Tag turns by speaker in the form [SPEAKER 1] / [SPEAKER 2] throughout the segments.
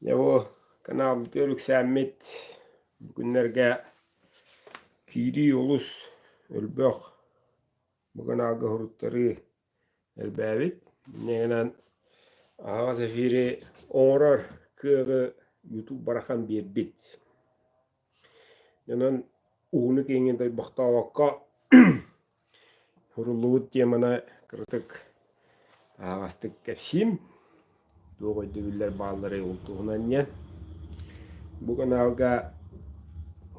[SPEAKER 1] Дьэ бу каналбытыгар үксээммит бу күннэргэ киирии олус элбэх бу каналга суруттарыы элбээбит. Инньэ гынан аһаҕас эфири оҥорор кыаҕы YouTube барахан биэрбит. Онон уһуну-киэҥи дойбохтообокко суруллубут теманы кыратык аһаҕастык кэпсиим. Туох өйдөбүллэр баалларый ол туһунан диэн. Бу каналга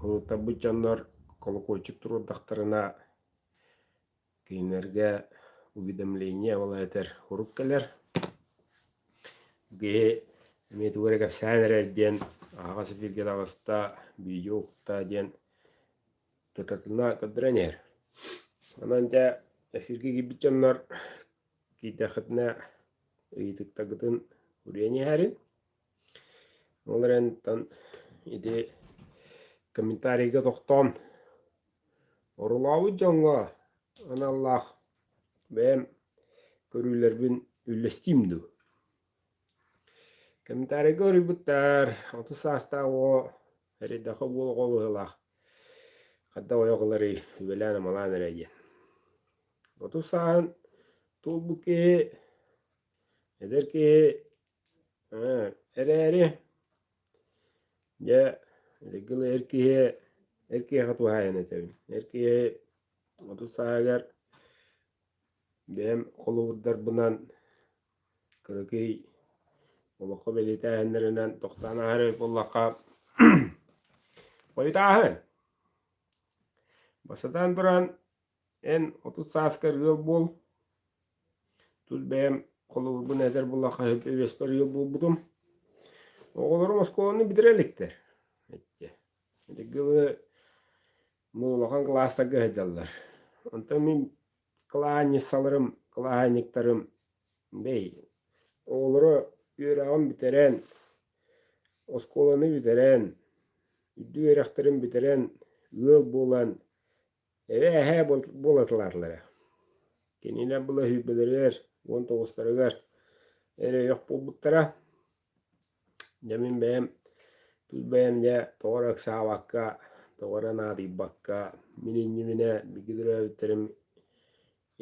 [SPEAKER 1] суруттарбыт дьоннор колокольчик туруордахтарына Кинилэргэ уведомление ол эбэтэр сурук кэлэр. Киһи эмиэ тугу эрэ кэпсээн эрэр диэн аһаҕас эфиргэ таҕыста, видео укта диэн тутатына көрдөрөн иһэр. Онон дьэ эфиргэ киирбит дьоннор киирдэххитинэ ыйытыктаргытын уруйан иһээрин. Ол эрэн ити комментарийга тохтоон Орулаабыт дьоҥҥо аналлаах бэйэм көрүүлэрбин үллэстиим дуу. Комментарийга уруйбуттар, 30 саастаах оҕо эрэйдэххэ уол оҕо быһыылаах, хайдах ойох ыларый, үбэлээн-амалаан эрэ диэн. 30 сааһын туолбут киһи, эдэр киһи эрээри Дьэ, ырыгыл эр киһи эр киһиэхэ туһаайан этэбин. Эр киһи 30 сааһыгар бэйэм холобурдарбынан кыракый олоххо бэлиэтээһиннэринэн тохтоон ааһар эбит буоллахха хойутааһын. Бастатан туран, эн 30 сааскар ыал буол, Тус бэйэм холобурбун этэр буоллахха, үөспэр ыал буолбутум. Оҕолорум оскуоланы бүтэрэ иликтэр. Ити бу улахан кылаастарга сылдьаллар. Онтон мин кылаанньыссаларым, кылааһынньыктарым бэй, оҕолоро үөрэҕин бүтэрэн, оскуоланы бүтэрэн, үрдүк үөрэхтэрин бүтэрэн, ыал буолан Эбээ-эһээ буолаталаатылар Кинилэр була сүүрбэлэригэр, 19-тарыгар эрэ ойох буолбуттара. Дьэ мин бэйэм, тус бэйэм дьэ тоҕо эрэ ыксаабакка, тоҕо эрэ наадыйбакка, мин иннибинэ бииргэ төрөөбүттэрим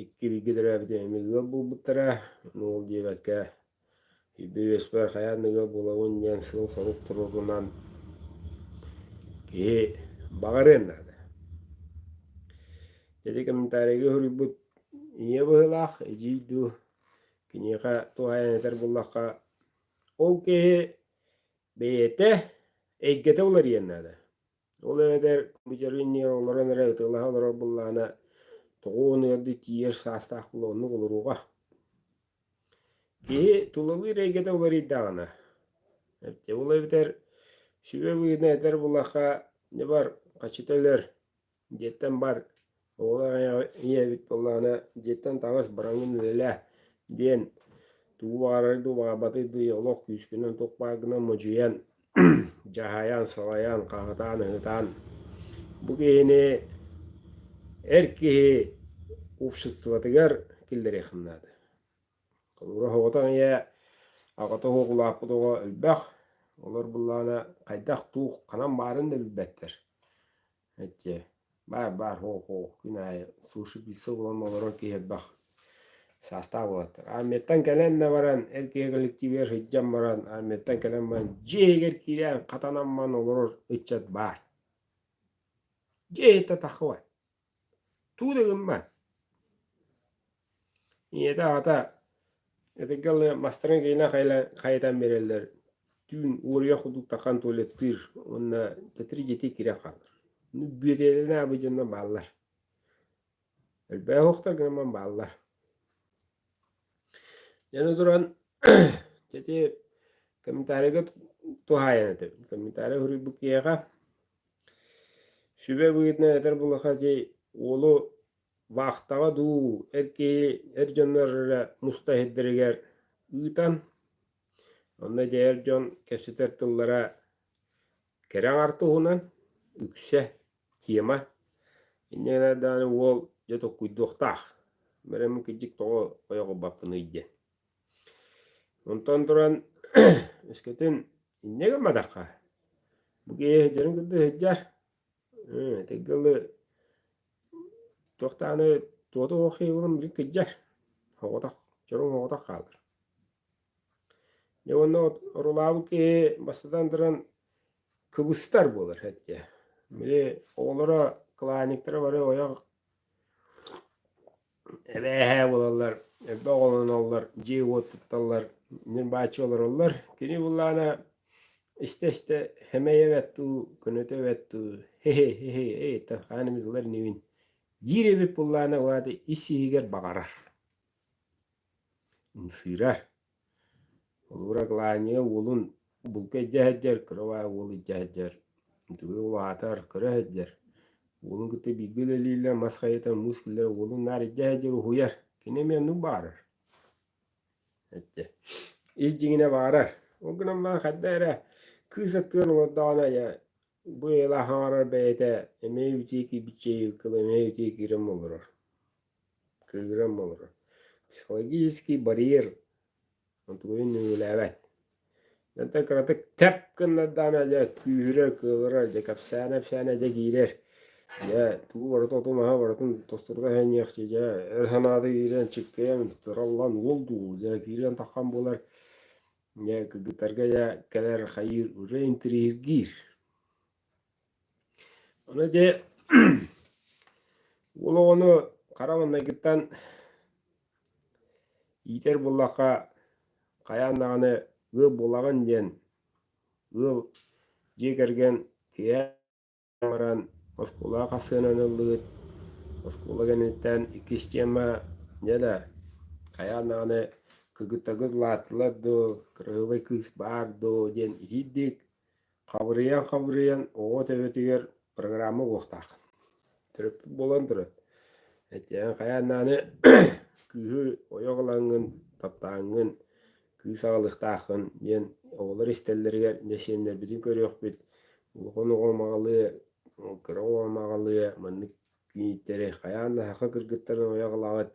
[SPEAKER 1] икки бииргэ төрөөбүтүм эмиэ ыал буолбуттара. Ону ол диэбэккэ Үбү-үөспэр хайаан да ыал буолабын диэн сыал-сорук туруорунан киһи баҕарыан наада. Ити комментарийга суруйбут ийэ быһыылаах, эдьиий дуу, киниэхэ туһаайан этэр буоллахха, ол киһи бэйэтэ эйгэтэ уларыйыан наада. Ол эбэтэр бүтэрин иннигэр олорон эрэ ытыалаһа олорор буоллаҕына, тоҕо уонугар тиийэр саастаах буола оннук олоруоҕа. Киһи тулалыыр эйгэтэ уларыйдаҕына, ол эбэтэр сүбэ быһыытынан этэр буоллахха, дьэ бар, хаччыта өлөр, дьиэттэн бар, оҕолор ийэбит буоллаҕына, дьиэттэн таҕыс, бараҥҥын үлэлээ диэн тугу баҕарар дуу, баҕарбатый дуу, олох күүскүнэн туох бааргынан модьуйан, дьаһайан, салайан, хаһытаан-ыһытаан бу киһини эр киһи обществотыгар киллэриэххин наада. Холобура, соҕотох ийэ аҕата суох улааппыт оҕо элбэх, олор буллаҕына хайдах туох ханан баарын да билбэттэр. Эччи, баар баар һоох һоох күн аайы суши пицца булан олорор киһи элбэх саастаах уолаттар. Армияттан кэлэн да баран, эр киһи коллективыгар сылдьан баран, армияттан кэлэн баран дьиэ иһигэр киирэн хатанан баран олорор ыччат баар. Дьиэ иһиттэн таххыбат. Туу да гыммат. Ийэтэ аҕата этэргэ дылы мастарын киинэ хайытан биэрэллэр. Түүн уоруйах курдук таххан туалеттыыр уонна тэтир дьиэтигэр киирэн хаалар. Ну бүөтэлэрин аабы дьонно бааллар. Элбэх оһохтор гынан бааллар. Дьону туран ити комментарийга туһаайан этэбин. Комментарий суруйбут киһиэхэ сүбэ быһыытынан этэр буоллахха ити уолу вахтаҕа дуу, эр киһи эр дьоннор эрэ муста иһирдэригэр ыытан, онно дьэ эр дьон кэпсэтэр тыллара кэрэ аҥар туһунан үксэ тема. Инньэ гынан даҕаны уол дьэ толкуйдуохтаах. Бэрэммин кырдьык тоҕо ойох ылбаппыный диэн. Онтон туран өскөтүн Инньэ гымматахха, бу киһи сылдьарын кытта сылдьар, этэргэ дылы туох даҕаны туота суох киһи буолан билигин кырдьар, соҕотох, чороҥ соҕотох хаалар. Дьэ уонна орулаабыт киһи бастатан туран кыбыстар буолар эттэ. Били оҕолоро кылаанньыктара бары ойох эбээ-эһээ буолаллар, элбэх оҕолоноллор, дьиэ-уот тутталлар, ньир-бааччы олороллор. Кини буллаҕына истэ-истэ сэмэй эбэт дуу, көнөтө эбэт дуу, хе-хе, эй, хаан эмит ылар инибин диир эбит буоллаҕына, ол аата ис-иһигэр баҕарар, ымсыырар. Холобура, Кылаанньыга уолун булка илдьэ сылдьар, кыра убайа уол илдьэ сылдьар, тугу улаатар, көрө сылдьар. Уолун кытта бииргэ үлэлииллэр, мас хайытан муус киллэрэр, уолун наар илдьэ сылдьар, уһуйар. Кини эмиэ оннук баҕарар. Эттэ. Ис дьиҥинэ баҕарар. Ол гынан баран хайда эрэ кыыс аттыгар олордоҕуна дьэ бу ыйылаах оҥорор бэйэтэ эмиэ үтүө киирбиччэ эмиэ үтүө киирэн олорор. Кыыһыран олорор. Психологический барьер онтугуйун нөҥүөлээбэт. Онтон кыратык тэп гыннардаҕына дьэ күүһүрэр, кыалырар, дьэ кэпсээнэ-ипсээнэ дьэ киирэр. Дьэ тугу барыта оту-маһы барытын тостурга иһэниэхчи дьэ эр санаата киирэн чиккэйэн тыраллан уол дуу дьэ киирэн таххан буолар. Дьэ кыргыттарга дьэ кэлэр хайыыр уже интириэһиргиир. Ону дьэ уол оҕону хара маҥнайгыттан иитэр буоллахха хайаан даҕаны ыал буолаҕын диэн ыал дьиэ кэргэн киһи баран оскуолаҕа хас сыананы ыллыгыт, оскуола кэнниттэн иккис тема дьэ да хайаан даҕаны кыргыттаргыт улааттылар дуо, кыраһыабай кыыс баар дуо диэн итиирдик Хабырыйан-хабырыйан оҕо төбөтүгэр программа угуохтаах. Төрөппүт буолан туран, этиэҕин хайаан даҕаны кыыһы ойох ылаҥҥын, таптааҥҥын, кыыс аҕалыахтааххын диэн оҕолор истэллэригэр дьэ сиэннэрбитин көрүөхпүт, улахан оҕом аҕалыа, кыра оҕом аҕалыа, маннык кийииттэри хайаан да саха кыргыттарын ойох ылаҕыт,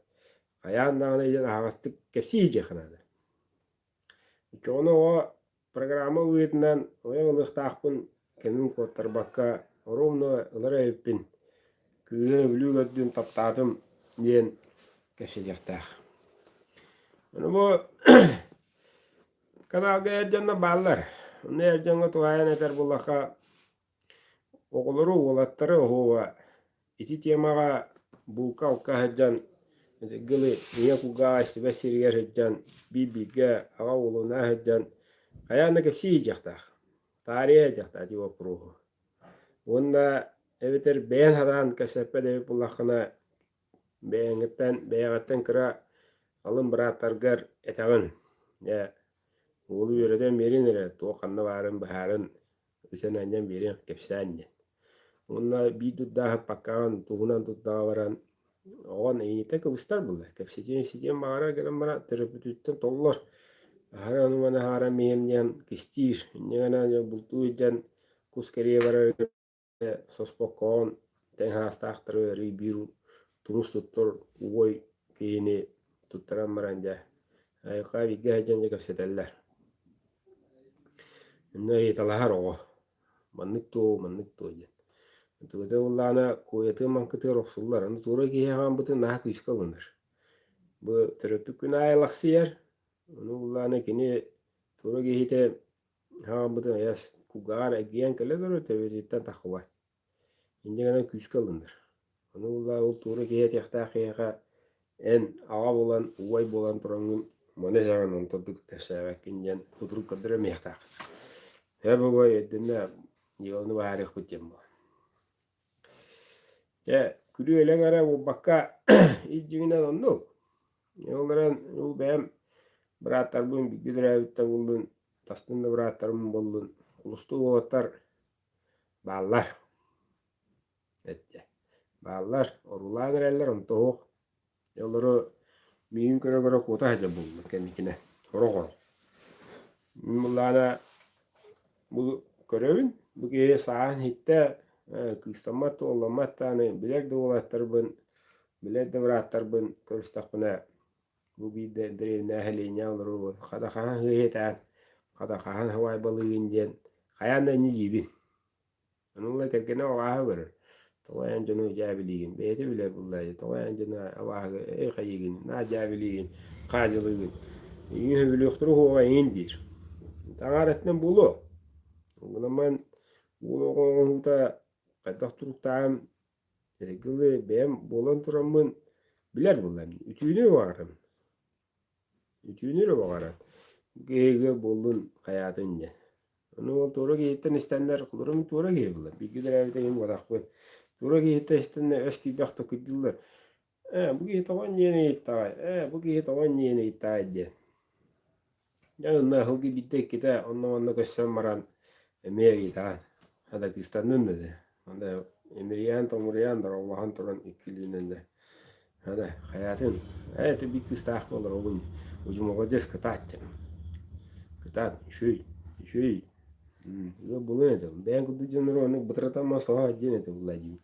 [SPEAKER 1] хайаан даҕаны диэн аһаҕастык кэпсии сылдьыахха наада. Оччоҕуна оҕо программа быһыытынан ойон ылыахтаахпын кэмин куоттарбакка оруобуна ылар эбиппин, кыыһы Бүлүү көрдүм, таптаатым диэн кэпсэтиэхтээх. Ону бу каналга эр дьоннор бааллар. Онно эр дьоҥҥо туһаайан этэр буоллахха, Оҕолору, уолаттары оһуоба ити темаҕа булка-алка сылдьан дылы ийэ кулгааҕа истибэт сиригэр сылдьан биир-бииргэ аҕа уолунаа сылдьан хайаан да кэпсии сылдьыахтаах, таарыйа сылдьыахтаах ити боппуруоһу. Уонна эбэтэр бэйэн сатаан кэпсэппэт эбит буоллаххына бэйэҥҥиттэн бэйэҕиттэн кыра алын бырааттаргар этэҕин, дьэ уолу үөрэтэн биэрин эрэ туох ханна баарын быһаарын Үтэн-анньан биэриэх кэпсээн диэн. Уонна биир дурдааһыппаккаҕын тугунан дурдаҕа баран оҕон эйиитэ кыбыстар буолла. Кэпсэтиэн-ситиэн баҕарар гынан баран төрөппүтүттэн толлор. Аһара ону-маны аһаран миэм диэн кистиир. Инньэ гынан дьэ бултуу илдьэн кус кэрийэ барар соспоккоҕун тэҥ саастаахтары өрүү биир тумус туттар уой киһини туттаран баран дьэ айылҕа бииргэ сылдьан дьэ кэпсэтэллэр. Иннэ ыйыталаһар оҕо маннык дуо, маннык дуо диэн. Тугута буоллаҕына куойатын маҥкытыгар охсуллар, аны туора киһи хаамбытын наһаа күүскэ ылынар. Бу төрөппүт күн аайы лахсыйар, ону буоллаҕына кини туора киһитэ хааммытын айас кулгааҕар эргийэн кэлэ турар, төбөтүттэн таххыбат. Инньэ гынан күүскэ ылынар. Ону буоллаҕа ол туора киһи этиэхтээх киһиэхэ эн аҕа буолан, убай буолан тураҥҥын маны эсэҕин онтон кэпсээбэккин диэн утурук көрдөрө эмиэхтээх. Ээ буолуой өйдөннө дьыаланы быһаарыахпыт диэн буолар. Дьэ, күлүү-элэҥ эрэ буолбакка ис дьиҥинэн оннук. Ол эрэн ол бэйэм бырааттарбын бииргэ төрөөбүттэр буоллун, тастын да бырааттарым буоллун, олустуу уолаттар Бааллар, эттэ. Бааллар, оруулаан эрэллэр, онто суох. Олору миигин көрө-көрө куота сылдьар буоллулар кэнникинэ, сорох-сорох. Мин былаана бу көрөбүн, бу киһи сааһын иһиттэ, кыыстаммат да, уолламмат даҕаны билэр да уолаттарбын, билэр да бырааттарбын көрүстэхпинэ, Бу биирдэ дэриэбинэ нэһилиэнньэ олоруу хата хаһан ыһыытаан, Хата хаһан сыбаайбалыыгын диэн хайаан да инньэ диибин. Ону ыла кэргэнэ абааһы көрөр. Тоҕо эн дьону дьээбилиигин, бэйэтэ билэр буоллаа дии, тоҕо эн дьону абааһы эй хайыыгын, наа дьээбилиигин, хаадьылыыгын, эйигин сөбүлүөхтэрэ уһуоҕа эйигин диир. Таҥара өттүнэн буолуо. Гынан баран уол оҕо оҥоһуута хайдах туруктааҕын эргилы бэйэм буолан тураммын билэр буоллаҕым. Үтүөнү баҕарабын. Үтүөнү эрэ баҕаран, киһигэ буоллун хайаатын диэн. Ону ол туора киһиттэн истэннэр, холобура мин туора киһи буоллар, бииргэ төрөөбүт эҥин буолахпын. Туора киһиттэн истэннэр өс киирбэх токуйдууллар. Ээ, бу киһи тоҕо инньэни ыйыттаҕай? Ээ, бу киһи тоҕо инньэни ыйыттаҕай диэн. Дьэ онно аһылгы биирдэ иккитэ онно-манна көссөн баран эмиэ ыйытаҕын. Хата кыыстаннын да дии. Онно имирийээн-томуруйаан дорооболоһон туран иккилиинэн да хата хайаатын ээ ити биир кыыстаах буолар олун удьумоҕодьес кытаат диэн. Кытаат үчүгэй үчүгэй ыал буолуон этэ. Бэйэҥ курдук дьоннору оннук бытыратамма соһо диэн этэ булла диибин.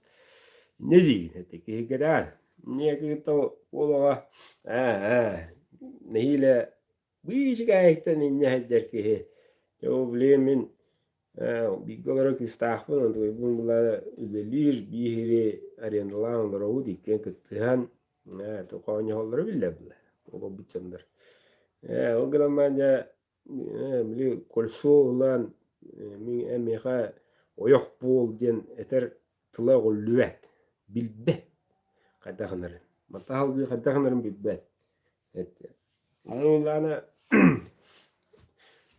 [SPEAKER 1] Инньэ диигин этэ киһиргэтээн. Инньэ кытта уол оҕо ээ ээ нэһиилэ Быычыкаайыктан инньэ сылдьар киһи, дьэ ол билигин мин бииргэ олорор кыыстаахпын, онтукайбын була үлэлиир, биир иһири арендалаан олоробут, иккиэн кыттыһан, хоонньоһоллоро биллэр буолар, олорбут дьоннор. Ол гынан баран дьэ, били кольцо ылан мин эн миэхэ ойох буол диэн этэр тыла өҕүллүбэт, билбэт хайдах гынарын. Мантан салгыы хайдах гынарын билбэт. Ону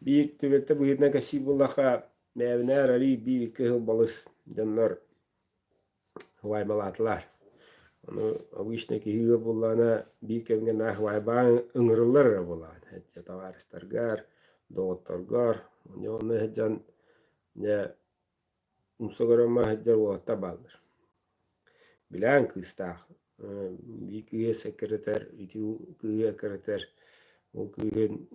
[SPEAKER 1] биир түбэлтэ быһыытынан кэпсиир буоллахха, бэйэбинээр арыый биир-икки сыл балыс дьоннор сыбаайбалаатылар. Ону обычно киһи ыал буоллаҕына биир кэмҥэ наар сыбаайбаҕа ыҥырыллар эрэ буолаҕын. Табаарыстаргар, доҕотторгор, онно сылдьан дьэ Умса көрөн сылдьар уолаттар бааллар. Билээн кыыстаах, биир кыыһы сэкирэтэр, ити кыыһы эккирэтэр, ол кыыһын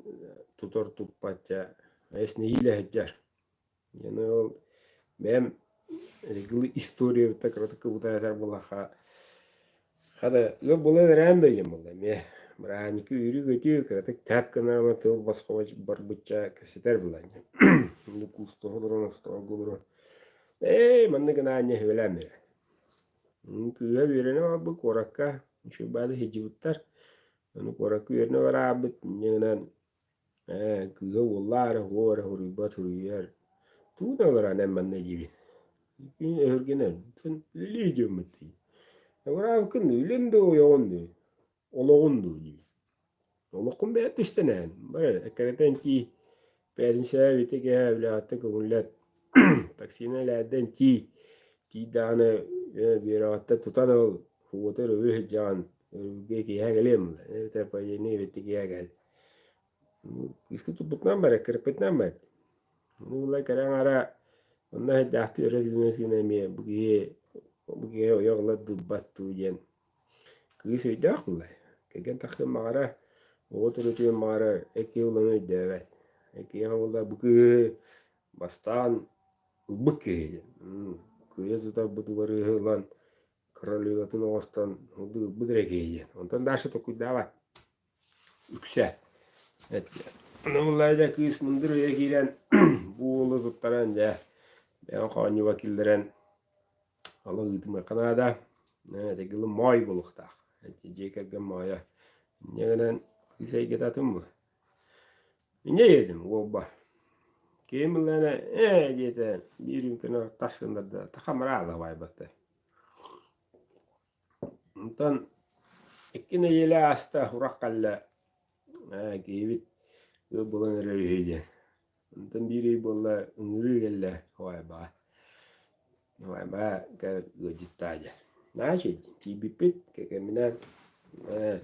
[SPEAKER 1] тутар туппат дьэ эс нэһиилэ сылдьар. Дьэ ол бэйэм историябыттан кыратык кыбытан этэр буоллахха Хата, ыал буолан эрээн да диэн буолла эмиэ. Бырааһынньыкка үөрүү-көтүү, кыратык тэп гынаама тыл босхо барбычча кэпсэтэр буолан дьэ. Онно куустуһа олорон, остуолга олорон, ээ, маннык гынаан дьэ сүбэлээн эрэ. Кыыһа үөрэнэ барбыт куоракка, үчүгэй баады сылдьыбыттар. Ону куоракка үөрэнэ бараабыт, инньэ гынан Ээ, кыыһа уоллаах эрэ, уол эрэ суруйбат, суруйар. Тугу да ыларан эн манна диибин. Күн өһүргэнэн, үлэлии дьоммут дии. Абыраабыккын дуу, үлэм дуу, ойоҕун дуу, олоҕун дуу диибин. Олоххун бэйэт түстэнээн, бары эккирэтэн тиий, бээтинсэҕэ бүтэ киэһэ үлэҕиттэн көҥүллэт, таксины элээрдэн тиий, тиий даҕаны үөрэҕиттэн тутан ыл, уоту өрөбүл сылдьаҕын, өрөбүлгэ киэһэ кэлиэм, эбэтэр понедельник эбэтэр киэһэ кэл. Кыыска туппутунан барар, кырыппытынан барар. Ону ыла кэрэ аҥара онно хайдаахтыы өрө тыына-тыына эмиэ бу киһи бу киһи ойох ылар дылбат дуу диэн кыыс өйдөөх буоллай. Кэргэн тахсыан баҕарар, оҕо төрөтүөн баҕарар, эр киһи ылан өйдөөбөт. Эр киһиэхэ буолла бу кыыһы бастаан ылбыт киһи диэн. Кыыһы тутарбытыгар ылан королеватын оҥостон ылбыт эрэ киһи диэн. Онтон дальше толкуйдаабат. Үксэ. Ону булла дьэ кыыс мындыр өйө киирэн бу уолу туттаран дьэ бэйэм хоонньуга киллэрэн олох ыытымыахха наада. Этигилы моой буолуохтаах. Дьиэ кэргэн моойо. Инньэ гынан кыыс эйгэтэ атын бу. Инньэ диэтим уолба. Киһим ыллаана ээ диэтэ биир үҥкүнү тас гыннарда тахамыраала убаайбатта. Онтон икки нэдиэлэ ааста, урах кэллэ, ээ киһибит ыал буолан эрэр үһү диэн. Онтон биир ый буолла ыҥырыы кэллэ уһаайбаҕа. Уһаайбаҕа кэл ыалдьыттаа диэн. Наһаа үчүгэй тиийбиппит кэргэмминээн ээ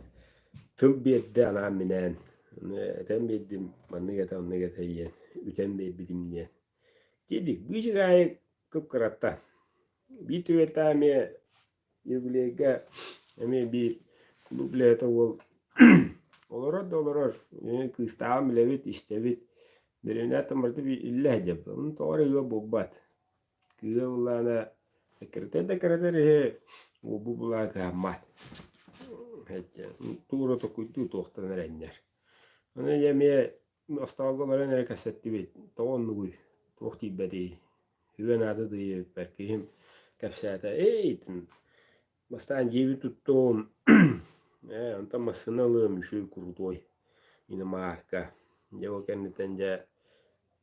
[SPEAKER 1] тыл биэрдэ анаан-минээн этэн биэрдим маннык этэ оннук этэ диэн үтэн биэрбитим диэн. Тиийдик быычык аайы кып-кыратта. Биир түбэлтэ эмиэ юбилейга эмиэ биир кулууп үлэһитэ уол олорор да олорор, кыыстааҕын билэбит, истэбит. Бэримнээх барыта иллэ сылдьабыт. Ону тоҕо эрэ ыал буолбат. Кыыһа буоллаҕына эккирэтэр да эккирэтэр иһи уолбут буоллаҕына кыһаммат. Тугу эрэ толкуйдуу туохтан эрэ анньар. Ону дьэ эмиэ. Остуолга олорон эрэ кэпсэттибит, тоҕо оннугуй, туох тиийбэтий, үбэ наада диэбиппэр киһим кэпсээтэ, "Эй, бастаан дьиэбин туттуом, ээ, онтон массыына ылыам, үчүгэй крутой, иномарка, дьэ ол кэнниттэн дьэ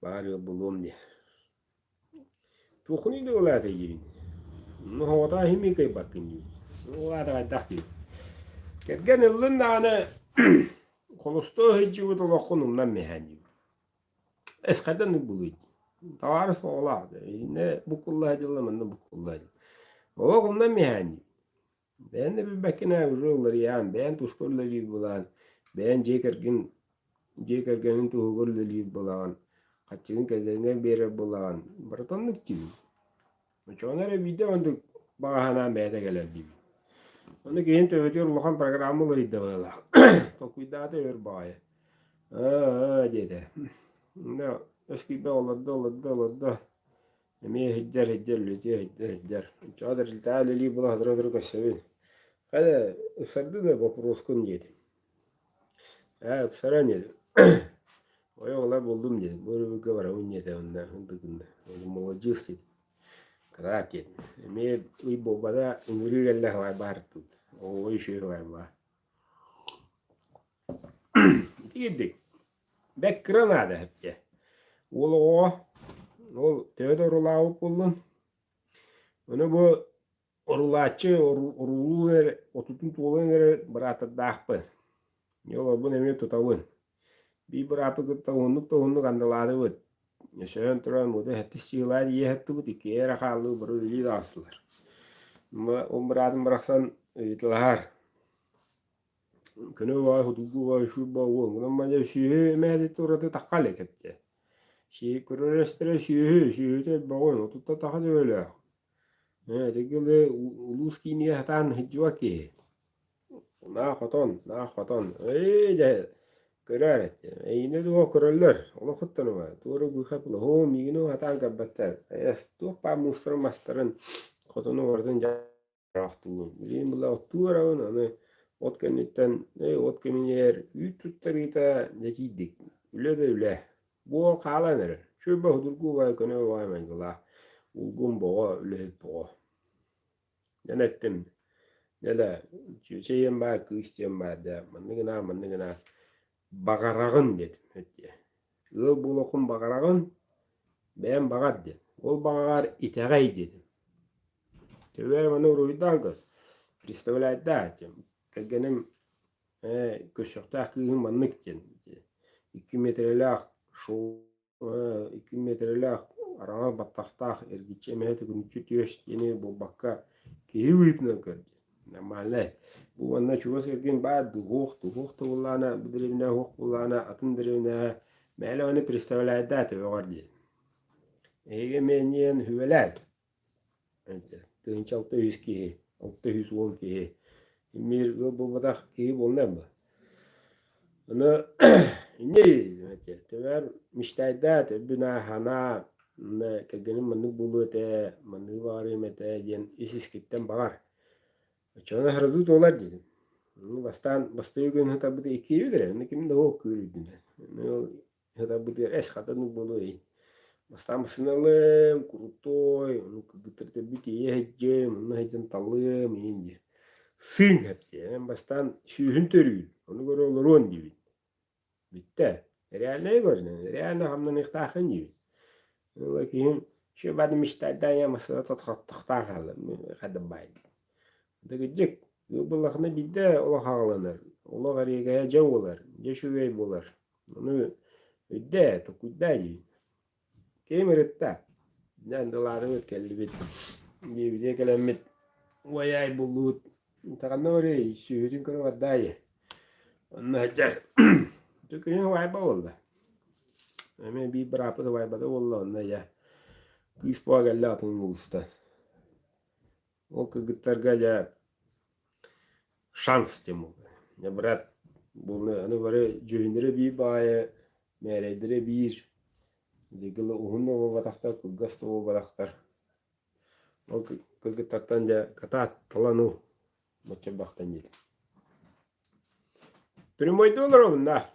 [SPEAKER 1] баар ыал буолуом" диэн. Туоххунуй да ол аата диибин, оһоҕотоох иһин кыайбаккын диибин, ол аата хайдах диибин. Кэргэн ыллын даҕаны холостуо сылдьыбыт олоххун умнан миэхэ диибин. Эс хайдан булуй табаарыс оҕолоох иннэ буккулла дьылла манна буккулла Олох умнан миэхэ диибин. Бэйэн да билбэккин ээ уже уларыйаан, бэйэн туска үлэлиир буолаан, бэйэн дьиэ кэргин дьиэ кэргэнин туһугар үлэлиир буолаҕын, хаччыгын кэргэҥҥэр биэрэр буолаҕын, барыта оннук диибин. Оччоҕуна эрэ биирдэ оннук баҕа санаам бэйэтэ кэлэр диибин. Ону киһин төбөтүгэр улахан программа уларыйда быһыылаах. Толкуйдаата өр баҕайы. Аа, диэтэ. Онно өс киирбэх олордо, олордо, олордо. Эмиэ иһирдьэр, иһирдьэр, үлэтиэ иһирдьэр, иһирдьэр. Оччоҕо тэрилтэҕэ үлэлии буола сотору-сотору көрсөбүн. Хайа, ыпсарды да боппуруоскун диэтим. Ээ, ыпсаран диэтим. Ойох ыла буллум диэтим. Бу өрөбүлгэ барабын диэтэ уонна ынтыгынна. Маладьыас диэтим. Кыраат диэтим. Эмиэ ый буолбата ыҥырыы кэллэ сыбаайбаһартыыбыт. Оҕо үчүгэй сыбаайба. Ити курдук бэрт кыра наада эбит Уол оҕоҕо ол төһө да орулаабыт буоллун, ону бу орулааччы орулуу эрэ отутун туолан эрэр бырааттардаахпын. Дьэ олорбун эмиэ тутабын. Биир бырааппы кытта уһуннук да уһуннук андылаатыбыт. Өсөһөн туран муҥутуу сэттис чыылаан ийэ сыттыбыт, иккиэ эрэ хааллыбыт, бары үлэлии таҕыстылар. Ол быраатым барахсан ыйыталаһар Көнө баҕайы хотугу баҕайы сүүрбэ уон гынан мадьа сүөһү эмээдит ураты тахха илик эбитэ. Көрөрөстөрө сүөһү, сүөһүтэ элбэҕин, отутта таха төбөлөөх. Ээ, ити улуус киинигэр сатаан сылдьыбат киһи. Наа хотон, наа хотон. Ээ, дьэ, көрөөр эттэ. Эйигинэ дуо көрөллөр, олох куттаныма. Туора быыһап ылаһуом, миигин сатаан көрбөттөр. Эс, туох баар муустарын мастарын хотону барытын Аахтыыбын. Билигин была оттуу барабын, аны от кэнниттэн ээ от кэмигэр үүт туттарыыта дьэ тиийдик. Үлэ да үлэ. Буол хаалан эрэр. Чүөбэ судургу убай көнө убай майгылаах. Улгум боҕо, үлэһит боҕо. Дьэн эттим. Дьэ да, чүөчэ ийэм баар, кыыс диэн баар да, маннык гынаа, маннык гынаа. Баҕараҕын диэтим. Эттиэ. Ыал буолуоххун баҕараҕын, бэйэм баҕар диэн. Ол баҕаҕар итэҕэй диэтим. Төбө маны уруһуйдаан көр, представляйдаа диэн кэргэним ээ көрсүөхтээх кыыһым маннык диэн 2 миэтэрэлээх шоу 2 миэтэрэлээх араҥас баттахтаах эргиччи эмэһэ төкүнүччү түөс диэни буолбакка киһи быһыытынан көр диэн нормальнай бу уонна чугас эргин баар дуһуох туһуох да буоллаҕына бу дэриэбинэҕэ суох буоллаҕына атын дэриэбинэҕэ мээлэ маны представляйдаа төбөҕөр диэн эһиги эмиэ инньэ сүбэлээн 1063 киһи, 610 киһи. Мир ыал буолбатах киһи буолла бу. Ону инньэ төбөр мечтайдаат өйбүн санаа кэргэним маннык буолуо этэ, манныгы баҕарыам этэ диэн ис-искиттэн баҕар. Оччоҕуна сразу туолар диэтим. Бастаан бастакы күн сытарбыт иккиэбит эрэ, ону ким да суох күөл үрдүнэн. Сытарбытыгар эс хатан буолуой. Бастаан массыыналыым, крутой, ону кыргыттар төрбүт ийэ сылдьыам, онно сылдьан талыам иһин диэн. Сыыҥ хэптиэ. Эн бастаан сүүһүн төрүүр, ону көрө олоруон диибин. Бүттэ. Реальнай көрүнэн, реально хамнаныахтааххын диибин. Ол киһим еще бады мечтайдаан массыына тохтоон хаалла. Хадым баай. Дыгыдьык, буоллахына биирдэ олох аҕаланар, олох эриэгэһэ дьэ буолар, дьэ үчүгэй буолар. Ону өйдөө, толкуйдаа диибин. Киһим ырытта. Дьэ андылаатыбыт, кэллибит. Диэбитигэр кэлэммит уайаай буллубут. Ханна барыай, сүөһүтүн көрө бардаайы. Онно сылдьар. Күнүн убайба буолла. Эмиэ биир бырааппыт убайбата буолла, онно дьэ кыыс буола кэллэ атын улуустан. Ол кыргыттарга дьэ шанс диэн буолла. Дьэ брат буолла аны бары дьүһүннэрэ биир баҕайы, мээрэйдэрэ биир, дьэ уһун да буолбатахтар, кылгас да буолбатахтар. Ол кыргыттартан дьэ катаат талан ыл бачча диэтим. Прямойдуу олоробун да?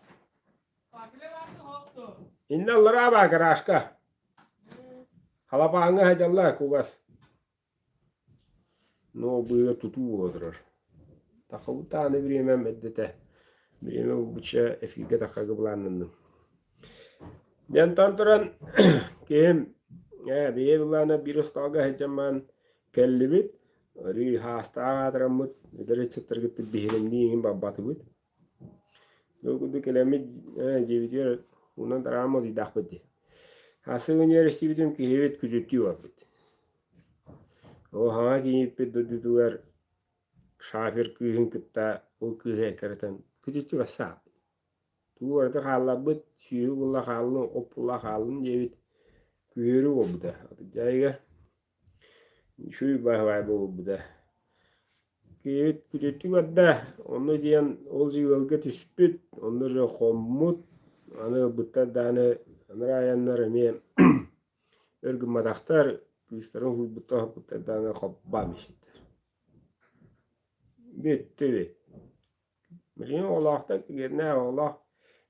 [SPEAKER 1] Иннэ аллараа баа гаражка. Халапааҥҥа сылдьаллар кугас. Но быыга тутуу буола турар. Тахабыт даҕаны бириэмэм эрдэтэ. Бириэмэ булбучча эфиргэ таххарга былааннанным. Дьэ онтон туран киһим ээ бэйэ былаана биир остуолга сылдьан баран кэллибит. Өрүү хаастаах аатыраммыт, эдэр ыччаттаргыт биһирэмнии иҥин барбатыбыт. Ол курдук кэлэммит ээ дьиэбитигэр уунан тараан модуйдаахпыт дии. Асы күнүгэр истибитим киһибит күтүттүү барбыт. Ол хаҥа киирбит дойдутугар шафер кыыһын кытта ол кыыһы эккирэтэн күтүттүү бассааппыт. Тугу барыта хаалларбыт, сүөһү булла хааллын, от булла хааллын диэбит күһүөрү буолбута. Атырдьаайыга үчүгэй баһылай буолбута. Киһибит күтүттүү барда, онно диэн ол же ыалга түспүт, онно же хоммут, аны ылбыттар даҕаны анараа айаннар эмиэ өр гымматахтар, кыыстарын уһуйбуттар-уһуппуттар даҕаны хоббаан биэрбиттэр. Бүттүбүт. Билигин оҕолоохтор кигиэннээх оҕолоох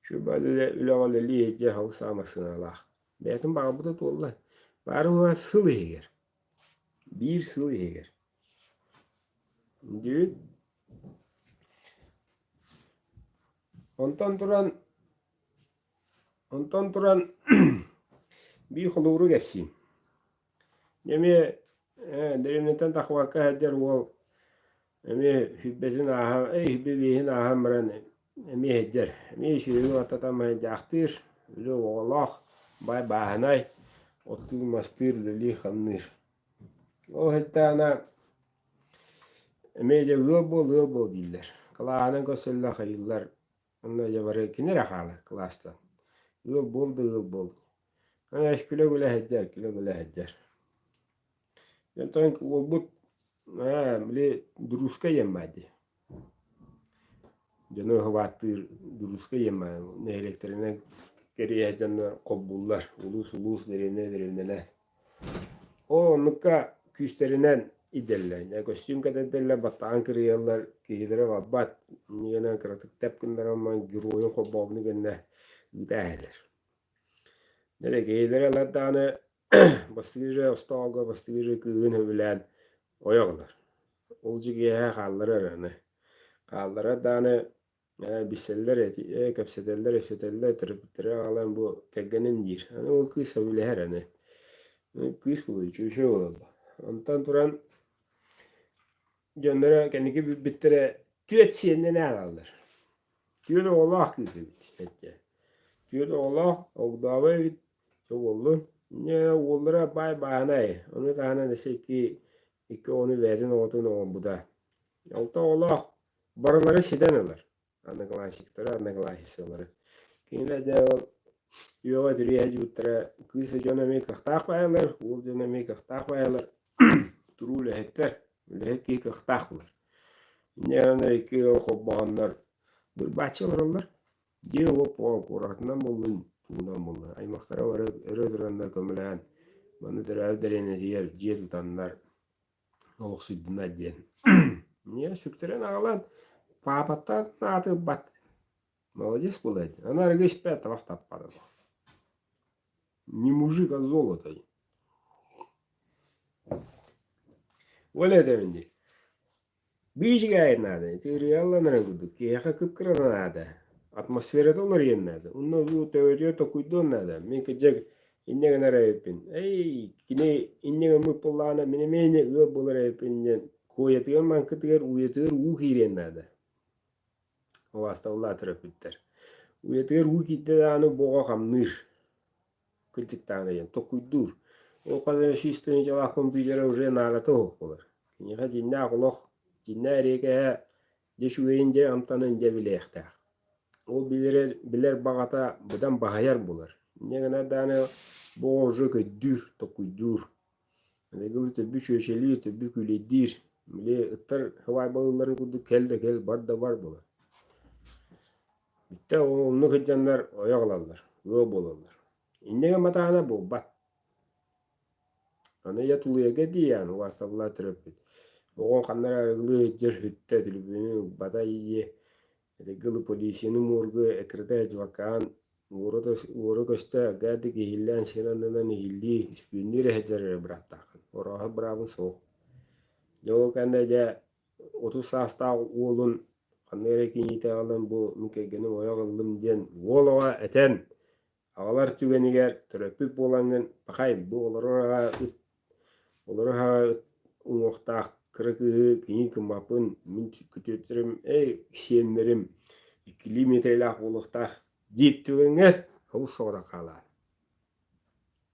[SPEAKER 1] үчүгэй үлэҕэ үлэлии сылдьар ол саҕа массыыналаах. Бэйэтин баҕарбыта туолла. Баара буолан сыл иһигэр, биир сыл иһигэр. Диэбит. Онтон туран, онтон туран биир холобуру кэпсиим. Эмиэ дэриэбинэттэн тахсыбакка сылдьар уол эмиэ сүүрбэтин ааһан, 25-ин ааһан баран эмиэ сылдьар. Эмиэ сүөһү баттатан дьаахтыыр, үлэ оҕолоох, баай бааһынай, оттуур-мастыыр, үлэлиир-хамныыр. Ол сылтаҕына эмиэ дьэ ыал буол, ыал буол дииллэр. Кылааһынан көрсөллөр, хайыыллар. Онно дьэ бары кини эрэ хаалар кылаастан. Ыал буол да ыал буол. Аны күлэ-күлэ сылдьар, күлэ-күлэ сылдьар. Онтон уолбут ээ били Дуруска диэн баар дии. Дьону уһубааттыыр Дуруска диэн баар. Нэһилиэктэринэн кэрийэ сылдьаннар холбууллар. Улуус-улуус, дэриэбинэ-дэриэбинэлэр. Ол оннукка күүстэринэн идэллэр. Көстүүм кэтэрдэллэр, баттаҕын кырыйаллар, киһилэрэ барбат. Инньэ кыратык тэп гыннаран баран геройун холбообутун кэннэ ыыта иһэллэр. Дэлэгэйэлэрэ ылар даҕаны бастыыр остоолго бастыыр кыыһын сөбүлээн ойох ылар. Ол дьиҥиэхэ хаалларар аны. Хаалларар даҕаны билсэллэр, кэпсэтэллэр, өссөтөллөр, төрөппүттэрэ аҕалан бу кэргэним диир. Аны ол кыыс сөбүлэһэр аны. Кыыс буолуо, үчүгэй буолаллар. Онтон туран дьонноро кэнники билбиттэрэ түөрт сиэннэн аҕаллар. Түөрт оҕолоох кыыс эбит эттэ. Түөрт оҕолоох, огдообо эбит, дьэ уоллун. Инньэ уоллара баай бааһынай, ону таһынан өссө икки, икки оҕону бэйэтин оҕотун оҥорбута. Алта оҕолоох барылара ситэн ылар. Одноклассниктары, одноклассницалары. Кинилэр дьэ ол үөҕэ үтүрүйэ сылдьыбыттара кыыс дьон эмиэ кыахтаах баайалар, уол дьон эмиэ кыахтаах баайалар. Туруу үлэһиттэр, үлэһит киһи кыахтаах буолар. Инньэ гынан икки ыал холбоһоннор бырбааччы олороллор. Дьиэ-уот куоратынан буоллун, тугунан буоллун, аймахтара бары өрө тураннар көмөлөһөн, манна төрөөбүт дэриэбинэтигэр дьиэ тутаннар олохсуйдунар диэн. Ийэ сүктэрэн аҕалан паапаттан ааты ылбат. Молодец буолар ити. Аны арыгы испэт, табах таппат. Не мужик, а золото. Ол этэбин дии. Биичигээйин наада, ити ырыалланарын курдук, киһиэхэ кып-кыра наада, атмосферата уларыйан наада, онно бу төбөтүгэр толкуйдуон наада. Мин кырдьык инньэ гынар эбиппин. Эй, кини инньэ гыммыт буоллаҕына, мин эмиэ инньэ ыал буолар эбиппин диэн куойатыгар маҥкытыгар уйатыгар уу киириэн наада. Убаастабыллаах төрөппүттэр. Уйатыгар уу киирдэ даҕаны бу оҕо хамныыр. Кырдьыктаан диэн толкуйдуур. Ол хас эмэ сүүс тыһыынчалаах компьютера уже наадата суох буолар. Киниэхэ дьиҥнээх олох, дьиҥнээх эриэкэһэ дьэ үчүгэйин дьэ амтанын дьэ билиэхтээх. Ол билэрэ, билэр баҕата быдан баһыйар буолар. Инньэ гынан даҕаны бу оҕо уже көрдүүр, толкуйдуур. Аныгылыы төбү чүөчэлиир, төбү күүлэйдиир. Били ыттар сыбаайбалыылларын курдук кэл да кэл, бар да бар буолар. Бүттэ оннук сылдьаннар ойох ылаллар, ыал буолаллар. Инньэ гымматаҕына буолбат. Аны ийэ тулуйарга тиийээн убаастабыллаах төрөппүт. Оҕоҥ ханна эрэ арыгылыы сылдьар сүттэ, түлүпүөнүн ылбата ийэ. Этэргэ дылы полицияны моргу эккирэтэ сылдьыбаккаҕын. Уора көстө аргаадык иһиллээн сир аннынан иһиллии, үспүөннүүр эһэдьэр эрэ бырааптааххын. Орооһо быраабын суох. Дьэ ол кэннэ дьэ 30 саастаах уолун ханна эрэ киниитэ аҕалан бу мин кэргэним ойох ыллым диэн уол оҕо этэн аҕалар түгэнигэр төрөппүт буолаҥҥын пахай бу олорор аҕа ыт олорор аҕа ыт уҥуохтаах кыра кыыһы кини гыммаппын мин күтүөттэрим эй сиэннэрим иккилии миэтэрэлээх буолуохтаах диир түгэҥҥэр олус соҕотох хаалаар.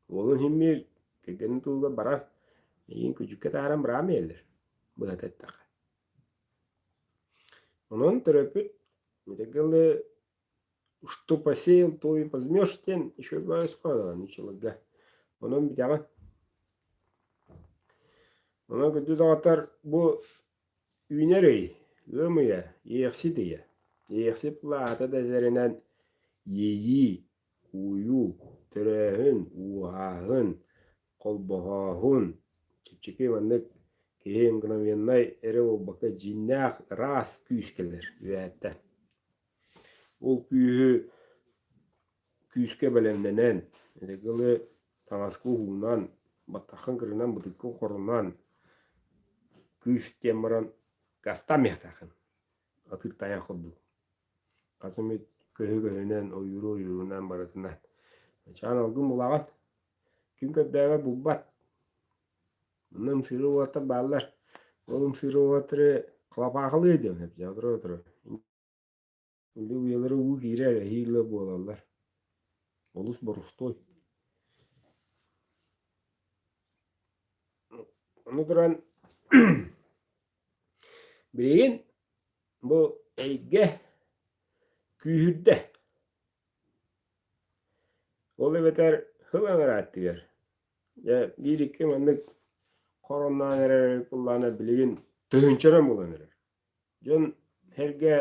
[SPEAKER 1] Уолун иһин кэргэнин туһугар барар, эйигин күдьүккэ таһааран быраҕан биэрэллэр, быһата эттэххэ. Онон төрөппүт итиргэ дылы что посеял, то и возьмешь диэн еще нуччаларга. Онон бүтэҕин. Онон күндү доҕоттор, бу үүнэр ый, ыам ыйа, иэхсит ыйа. Иэхсит була аата да этэринэн иэйии, кууйуу, төрөөһүн, ууһааһын, холбоһооһун, чэпчэки маннык киһи мгновеннай эрэ буолбакка дьиҥнээх ыраас күүс кэлэр үөһэттэн. Ол күүһү күүскэ бэлэмнэнэн, ытыгылы таҥаска уһуунан, баттаххын кырынан, бытыккын хорунан, кыыс диэн баран гастаан атыыр тайах курдук. Хас эмит көһү көһүнэн, ойууру ойуурунан барытынан. Чаан алгын булаҕын, ким көрдөөбөт булбат. Онно ымсыыры уолаттар бааллар. Ол ымсыыры уолаттары кылапаахылыы диэн отура-отура. Били уйалара уу киирэр, эһиилэ буолаллар. Олус борустуой. Ону туран билигин бу эйгэ күүһүрдэ. Ол эбэтэр сыл анараа өттүгэр дьэ биир-икки маннык хоронноон эрэр буоллаҕына билигин тыһыынчанан буолан эрэр. Дьон сэргэ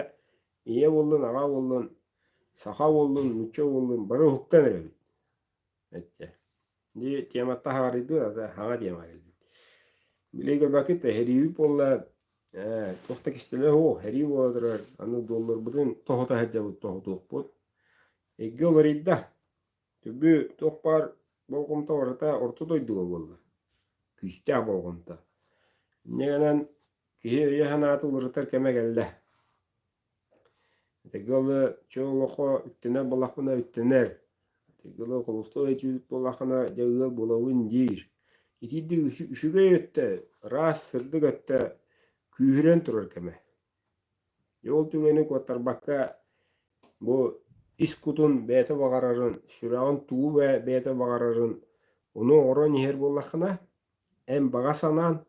[SPEAKER 1] ийэ буоллун, аҕа буоллун, саха буоллун, нуучча буоллун бары уһуктан эрэбит. Эттэ. Дии тематтан хаҕарыйдыы ата хаҥа тема кэлбит. Били көрбөккүт да эһэриибит буолла ээ туох да кистэлэ суох эһэрии буола турар аны долларбытын тоһута сылдьабыт тоһутуохпут. Эйгэ уларыйда. Түбү туох баар болҕомто барыта орто дойдуга буолла. Күүстээх болҕомто. Инньэ гынан киһи өйө-санаата уларытар кэмэ кэллэ. Этиги чөл олоххо үктэнэр буоллахпына үктэнэр. Этиги холустуой этиибит буоллаххына дьэ ыал буолабын диир. Итиирдик үчүгэй өттө, ыраас сырдык өттө күүһүрэн турар кэмэ. Дьэ ол түгэни куоттарбакка бу ис кутун бэйэтэ баҕарарын, сүрэҕин тугу бэйэтэ баҕарарын ону оҥорон иһэр буоллаххына, эн баҕа санаан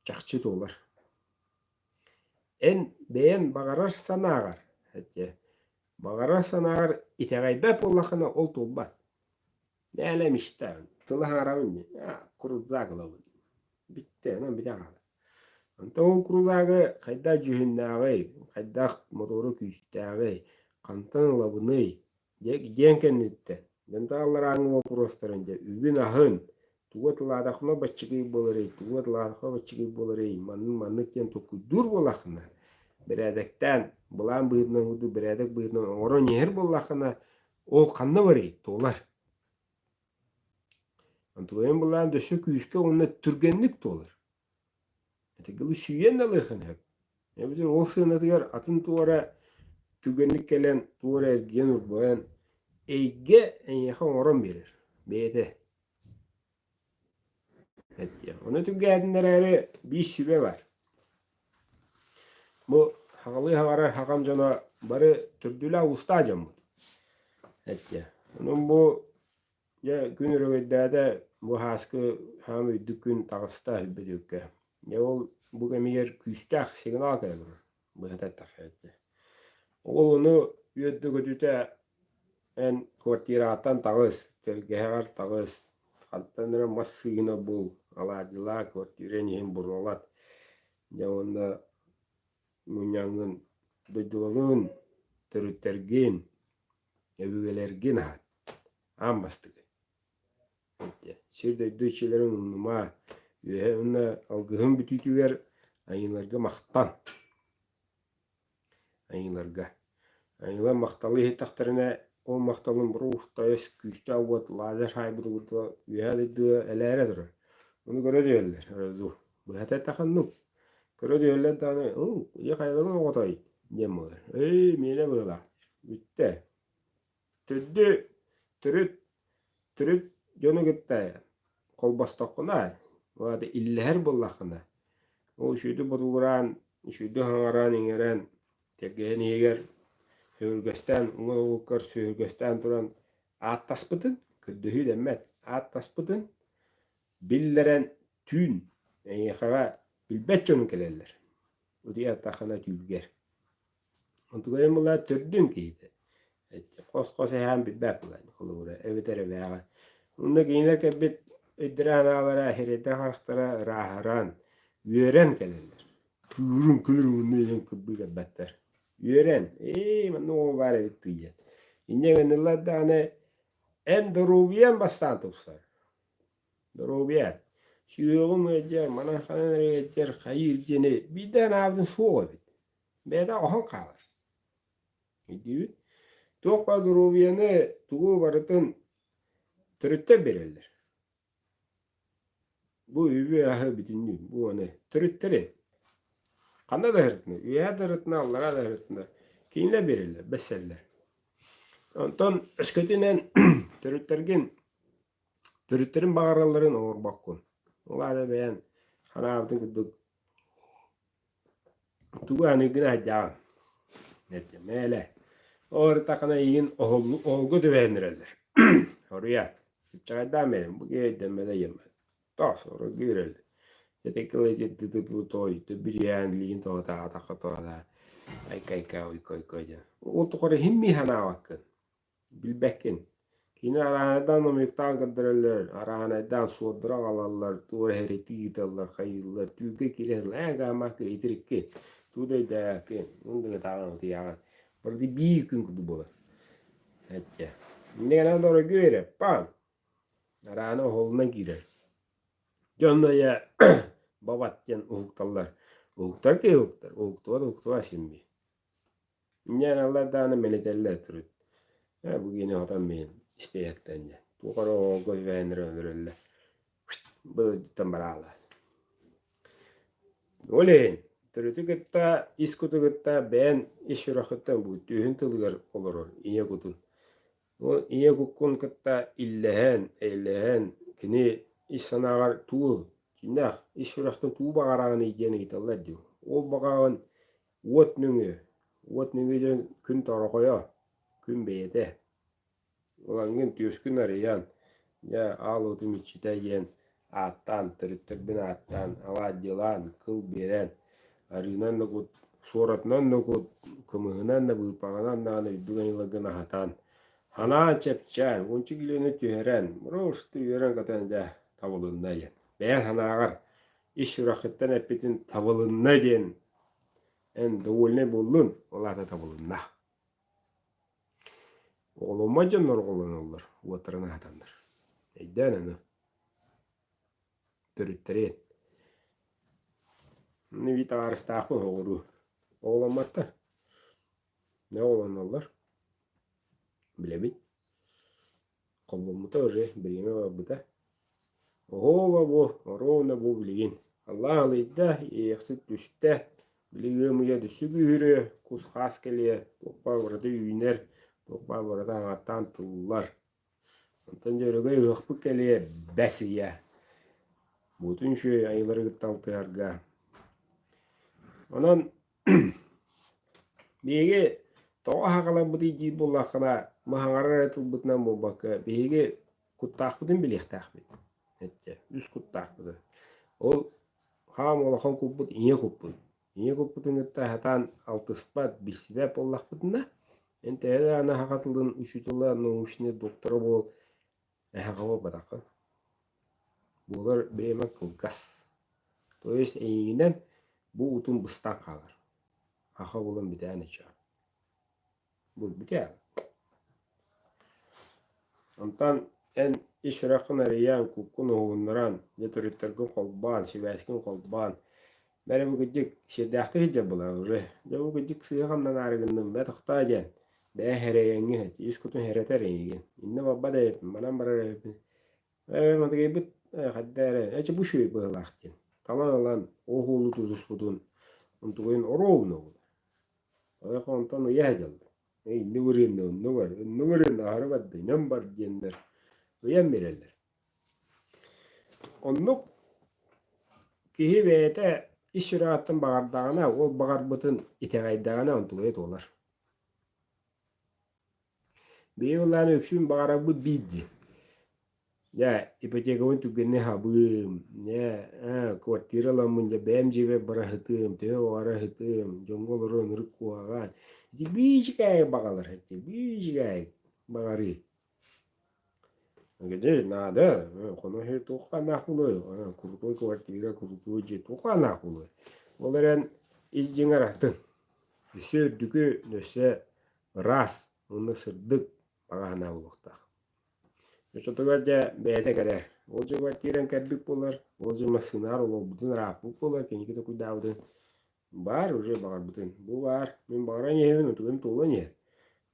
[SPEAKER 1] чахчы туолар. Эн бэйэн баҕарар санааҕар, баҕарар санааҕар итэҕэйбэт буоллаххына ол туолбат. Нээлэ мечтаан, тылы аһарабын дии, крузак ылабын. Бүттэ, онон бүтэ хаалар. Онтон ол крузагы хайдах дьүһүннээҕий, хайдах мотуора күүстээҕий, хантан ылабыный диэн кэнниттэн дьонтон алларааҥҥы боппуруостарын дьэ үбүн-аһын тугу атылаатахпына баччыгый буоларый, тугу атылаатахпына баччыгый буоларый, маннык маннык диэн толкуйдуур буоллаххына, бэрээдэктээн, былаан быһыытынан курдук бэрээдэк быһыытынан оҥорон иһэр буоллаххына, ол ханна барый? Туолар. Онтугайын былаан өссө күүскэ уонна түргэнник туолар. Этигилы сүүйэн да ылыаххын сөп. Эбэтэр ол сыанатыгар атын туора түгэнник кэлэн, туора эргийэн-урбайан эйгэ эйиэхэ оҥорон биэрэр бэйэтэ. Эттиэ. Ону түргээтин эрээри биир сүбэ баар. Бу хаҕалыы хаҥарар хахам дьоно бары төрдүлээх уустаах дьоммут. Эттиэ. Онон бу Дьэ, күн өрөгөйдөөтө, бу һааскы хаам үрдүк күн таҕыста Бүлүүккэ. Дьэ ол бу кэмигэр күүстээх сигнал кэлэ турар, быһата эттэххэ этэ. Ол ону үөрдэ-көтүтэ эн квартираттан таҕыс, тэлгэһэҕэр таҕыс, хантан эрэ массыына бул, алаадьылаа, квартираҥ иһин буруолат. Дьэ уонна мунньаҥҥын дойдуларгын, төрүттэргин, өбүгэлэргин аһат. Аан бастакы. Сир-дойду иччилэрин умнума, үөһэ уонна алгыһын бүтүүтүгэр айыыларга махтан. Айыыларга. Айыылар махталы иһиттэхтэринэ, Ол махталым бу күүстээх уот лазер хаайбыт курдук үөһээ дойдуга элээрэ турар. Ону көрө түһэллэр разу. Быһата эттэххэ оннук. Көрө түһэллэр даҕаны, "Оо, ийэ хайаларын оҕотой?" диэн буолар. "Ээ, миэнэ быһыылаах." Бүттэ. Төрдү, төрүт, төрүт дьону кытта холбостоххуна, ол аата иллэһэр буоллаххына, ол үчүгэйдик ботугураан, үчүгэйдик саҥаран-иҥэрэн, Тэлгэһэн иһигэр сөһүргэстээн, уҥа уһуккар сөһүргэстээн туран ааттаспытын, көрдөһүү дэммэт, ааттаспытын биллэрэн түүн эйиэхэҕэ билбэт дьонуҥ кэлэллэр. Утуйа аттаххына түүлгэр. Онтугайым була төрдүн киһитэ. Хос-хос эһээн билбэт буолан холобура эбэтэр эбээҕэ. Онно кинилэр кэлбит өйдөрө-санаалара, сирэйдэрэ-харахтара ырааһыран, үөрэн кэлэллэр. Кыырын кыырын иһэн кырбыы кэлбэттэр. Үөрэн, ээ, манна оҕо баар эбит тыйан. Инньэ гыннылар даҕаны эн доруобуйаҥ бастаан тупсар. Доруобуйа. Сүһүөҕүм ыалдьар, манан ханан эрэ ыалдьар, хайыыр диэни биирдэ анаабытым суох эбит. Бэйэтэ оһон хаалар. Өйдүүбүт? Туох баар доруобуйаны тугу барытын төрүттэр биэрэллэр. Бу үбү-аһы бүтүннүү, бу аны төрүттэри ханна да ыһыртына, үөһээ да ыһыртына, аллараа да ыһыртына, кинилэр биэрэллэр, бэссэллэр. Онтон өскөтүнэн төрүттэргин, төрүттэрин баҕаралларын оҥорбоккун. Ол аата бэйэҥ ханаабытын курдук Тугу аныгын айдааҕын этэ мээлэ ол ырытаххына эйигин оһолго түбэһиннэрэллэр Хоруйа чыпчаҕайдаан бэйэм бу киһи өйдөммөтө диэммэт тоос оройго үүрэллэр той төбүрүйээн билигин тоҕотаатахха тоҕо айка-айка ойко-ойко диэн ол тухары иһин мии санаабаккын Билбэккин. Кини арааһынайдаан омуктаан көрдөрөллөр, арааһынайдаан суордара аҕалаллар, туора эһэритии ыыталлар, хайыыллар, түүргэ киирэн ээ гаамаакка итирикки, туу да өйдөөккүн, мындыгытааҕын утуйаҕын. Барыта биир күн курдук буолар. Эттэ. Инньэ гынан дорогу эрэ, паан! Араана оһолунан киирэр. Дьон айа бабат диэн уһукталлар. Уһуктар киһи уһуктар, уһуктубат уһуктубат син биир. Инньэ даҕаны мэлитэллэр төрүт. Ээ бу киһини хотон миин испиэһэктэн диэн. Туох эрэ оҕолорго үбэһиннэрэ өлөрөллөр. Былыргыттан бараалар. Ол иһин төрүтү кытта, ис куту кытта бэйэн ис сүрэххиттэн бу түөһүн тылыгар олорор ийэ кутун. Ол ийэ куккун кытта иллэһэн, эйэлэһэн, кини ис санааҕар тугу, дьиҥнээх ис сүрэхтэн тугу баҕараҕыный диэн ыйыталлар дии. Ол баҕаҕын Уот нөҥүө, уот нөҥүө диэн күн торохойо, күн бэйэтэ. Ылаҥҥын түөскүн арыйан, дьэ аал уотум иччитэ диэн ааттаан, төрүттэрбин ааттаан, алаадьылаан, кыл биэрэн, арыынан да кут, суоратынан да кут, кымыһынан да, быыпаҕынан даҕаны үрдүк айылгын аһатан, санаан чэпчээн, уонча килиэни түһэрэн, просто үөрэн-көтөн дьэ табылынна диэн. Бэйэҥ санааҕар ис сүрэххиттэн эппитин табылынна диэн эн довольнай буоллун, ол аата табылынна. Оҕоломмот дьоннор оҕолоноллор, уоттарын аһатаннар. Өйдөөн аны. Төрүттэрин. Аны бии табаарыстаахпын оҕуруу. Оҕоломмоттор. Не оҕолоноллор. Билэбин. Холбоммута уже бириэмэ барбыта. Оһуоба бу, оруобуна бу билигин. Аллаах алыйда, иэйэхсит түстэ, били ыам ыйа дүссү күүһүрүө, кус-хаас кэлиэ, туох баар барыта үүнэр, туох баар барыта аҥааттаан тыллар. Онтон дьэ өрөгөй ыһыахпыт кэлиэ, бэс ыйа. Буутун үчүгэй айылары кытта алтыһарга. Онон Биһиги тоҕо аһаҕаларбытый диир буоллаххына, маһаҥарар эрэ тылбытынан буолбакка, биһиги куттаахпытын билиэхтээхпит. Эччэ, үс куттаахпытын. Ол хаам улахан куппут ийэ куппут. Ийэ куппутун кытта сатаан алтыспат, билсибэт буоллахпытына, эн төһө даҕаны саха тылын учуутала, научнай доктора буол, эһэҕэ буолбатаххын. Буолар бириэмэ кылгас. То есть эйигинэн бу утум быстан хаалар. Аха булан бүтээн иччэҕин. Бу бүтээн. Онтон эн ис сүрэххин арыйан, куккун уһугуннаран, дьэ төрүттэргин холбоон, сибээскин холбоон, бэрэ бу кырдьык сиэрдээхтик сылдьар буолар уже. Дьэ бу кырдьык сыыһа хамнанаары гынным, бэ тохтоо диэн. Бэйэ эрэйэҥҥин ис кутун хэрэтэр эйигин. Иннэ барбат эбиппин, манан барар эбиппин. Ээ, матыгыйбыт хайда эрэ, эчи бу үчүгэй быһыылаах диэн. Талан ылан, оһуолу тутуспутун, онтугайын оруобуна буолар. Ойох онтон ыйа сылдьаллар. Инни барыанна, онно бар, онно барыанна, аһары барда, инэн бар диэннэр ыйан биэрэллэр. Оннук киһи бэйэтэ ис сүрэҕиттэн баҕардаҕына, ол баҕарбытын итэҕэйдэҕинэ онтугайа туолар. Биһиги былаан үксүн баҕарарбыт биир дии. Дьэ, ипотекабын түргэнник хабыым, дьэ, квартира ыламмын, дьэ, бэйэм дьиэбэр быраһытыым, төһө баҕарар дьоҥҥо олорор ынырык куһаҕан. Ити биичикээйик баҕалар, ити биичикээйик баҕарыы. Дьэ, наада, хоно сир туохханаах буолуой, крутой квартира, крутой дьиэ туохханаах буолуой. Ол эрэн ис дьиҥэр атын. Өссө үрдүкү, өссө ыраас уонна сырдык баҕа санаа буолуохтаах. Оччотугар дьэ бэйэтэ кэлэр. Ол дьэ квартиран кэлбит буолар, ол дьэ массыынаар олорбутун ырааппыт буолар, киники токуйдаабытын баар уже баҕарбытын. Бу баар, мин баҕаран иһэбин, онтугум туолан иһэр.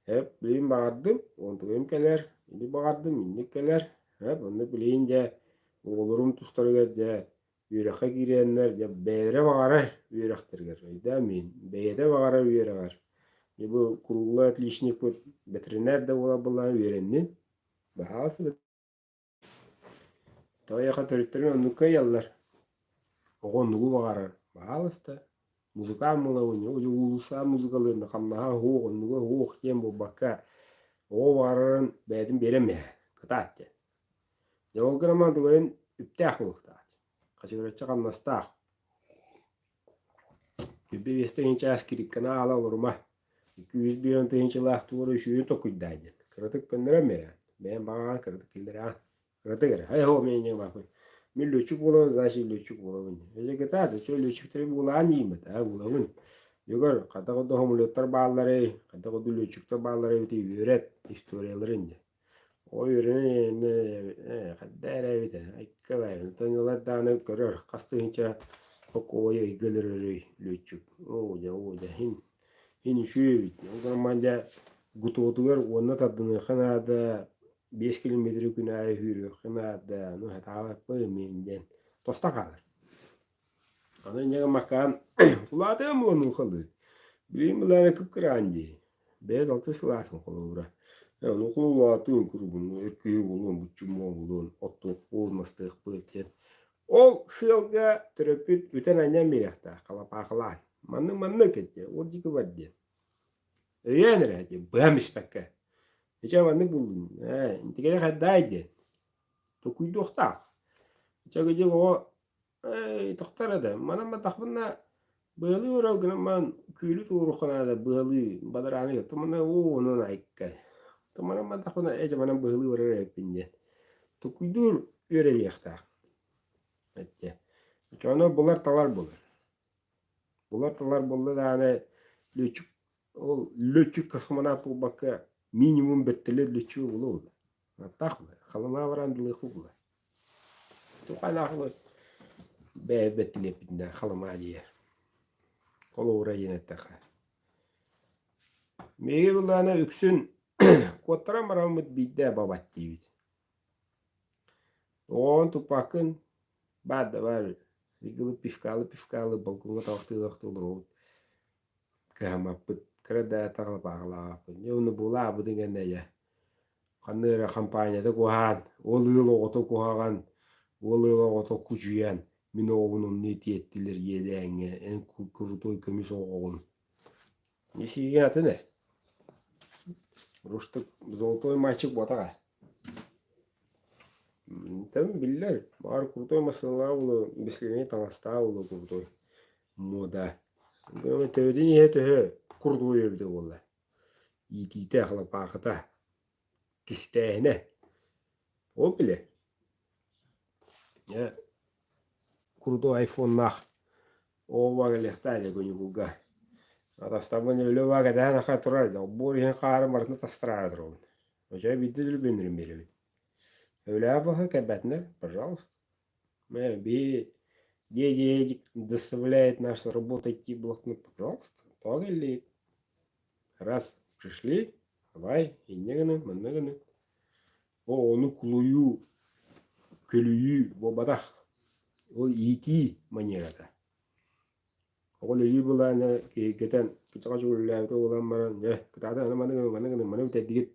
[SPEAKER 1] Эп, билигин баҕардым, онтугум кэлэр, ини баҕардым, инник кэлэр. Эп, онно билигин дьэ оҕолорум тустарыгар дьэ үөрэххэ киирэннэр дьэ бэйэлэрэ баҕарар үөрэхтэригэр өйдөөн мин бэйэтэ баҕарар үөрэҕэр дьэ бу круглый отличникпыт бэтэринээр да буола буоллаҕына үөрэннин баһаалыста тоҕо төрүттэрин оннукка ыйаллар оҕо оннугу баҕарар баһаалыста музыкаан буолабын уулусса музыкалыын хамнаһа суох оннуга суох диэн буолбакка оҕо баҕарарын бэйэтин биэрэн иһэ кытаат диэн Дьэ ол гынан тугайын үптээх буолуохтаах. Хачыгыраччы хамнастаах. Үбү биэс тыһыынча скрипканы аала олорума. 250 тыһыынчалаах туора үчүгэйин толкуйдаа диэн. Кыратык көннөрөн биэрэн. Бэйэм баҕаҕын кыратык киллэрэҕин. Кыратык эрэ. Һай һоо мин инньэ бааппын. Мин лүөччүк буолабын, значит лүөччүк буолабын. Эдьэ кытаат, өчө лүөччүктэри буолаан дииммит, аа буолабын. Дьөгөр, хайдах курдук самолеттар баалларый, хайдах курдук лүөччүктэр баалларый эбитий үөрэт историяларын диэн. Ой, хайда эрэ эбит ээ, айкалай, онтон ылар даҕаны көрөр, хас тыһыынча бокуойу ыйга өлөрөрүй лүөччүк. Оо дьэ, оо дьэ, иһин, иһин үчүгэй эбит. Ол гынан баран дьэ, гутуотугар уонна тардыныахха наада, 5 километры күн аайы сүүрүөххэ наада, ону сатаабаппын мин диэн тостон хаалар. Аны инньэ гыммаккаан улаатыам буолан Билигин былаана кып-кыраан дии. Бэйэ алты сылаасын холобура. Онуоха улаатыам курдугун өр киһи буолуом, буччумуом буолуон, оттуохпут, мастыахпыт диэн. Ол сыалга төрөппүт үтэн-анньан биэриэхтээх, халапаахылаан. Маннык-маннык этэ, ол диэки бар диэн. Өйөөн эрэ диэн, быһан испэккэ. Ичэ маннык буллун, ээ, интигэйэ хайдаай диэн. Токуйдуохтаах. Ичэ кыдьык оҕо Ээ, тохтор этэ. Манан бардахпына быалыы барар гынан баран күөлү туоруохха наада быалыы бадарааны тумана уу онон айка. Туманан бардахпына ээ дьэ манан быһылыы барар эбиппин диэн. Токуйдуур үөрэниэхтээх. Эттэ. Оччоҕуна булар-талар буолар. Булар-талар буолла даҕаны лүөччүк ол лүөччүк космонавт буолбакка минимум бэртэлэр лүөччүгэ буолуо Аттаах халымаа баран дылыах буолла. Туоханаах бэйэ бэттилиэппитинэ халымаа диэ. Холобура диэн эттэххэ. Миги былаана үксүн куоттаран бараммыт биирдэ бабат диибит. Оҕоҕун туппаккын баар да баар ригылы пивкалы пивкалы балкоҥҥа табахтыы-табахтыы олоробут. Кыһаммаппыт, кыра да таҕылапааҕылаабаппыт. Дьэ ону булаабытыҥ кэннэ дьэ ханна эрэ хампаанньата куһаҕан, ол ыал оҕото куһаҕан, ол ыал оҕото кучуйан, мин оҕобун онно итиэттилэр иэдээҥҥэ, эн крутой көмүс оҕоҕун. Дьэ атын ээ. Рустик золотой мальчик буотах ээ. Там биллэр, баҕар крутой массыыналаах буолуо, бэсилиэнньэ таҥастаах буолуо крутой муода. Төбөтүн иһэ төһө крутой эбитэ буолла. Иитиитэ, халапаахыта, түстээһинэ. Ол билэр. Дьэ, крутой айфоннаах оҕо кэлиэхтээх дьэ күнүгүлгэ. Атастарбын өлө баа кэтэһэн аха турар, олбуор иһин хаарын барытын тастараары турабын. Оччо биирдэ дүлбүннүрүн биэрэбин. Өлөөх баһы кэлбэтинэр, пожалуйста. Мы би дьиэ доставляет наша работа идти блокнот, пожалуйста. Тоҕо кэллигит? Раз пришли. Абай, инньэ гыныҥ, манна гыныҥ. Оҕону кулуйуу, көлүйүү буолбатах. Ол иитии манерата. Оҕо үлэлии былаана киһиргэтэн, кычаҕа чугурлаабыта буолан баран, дьэ, кытаатан аны маны гыныҥ, маны гыныҥ, маны бүтэрдигит,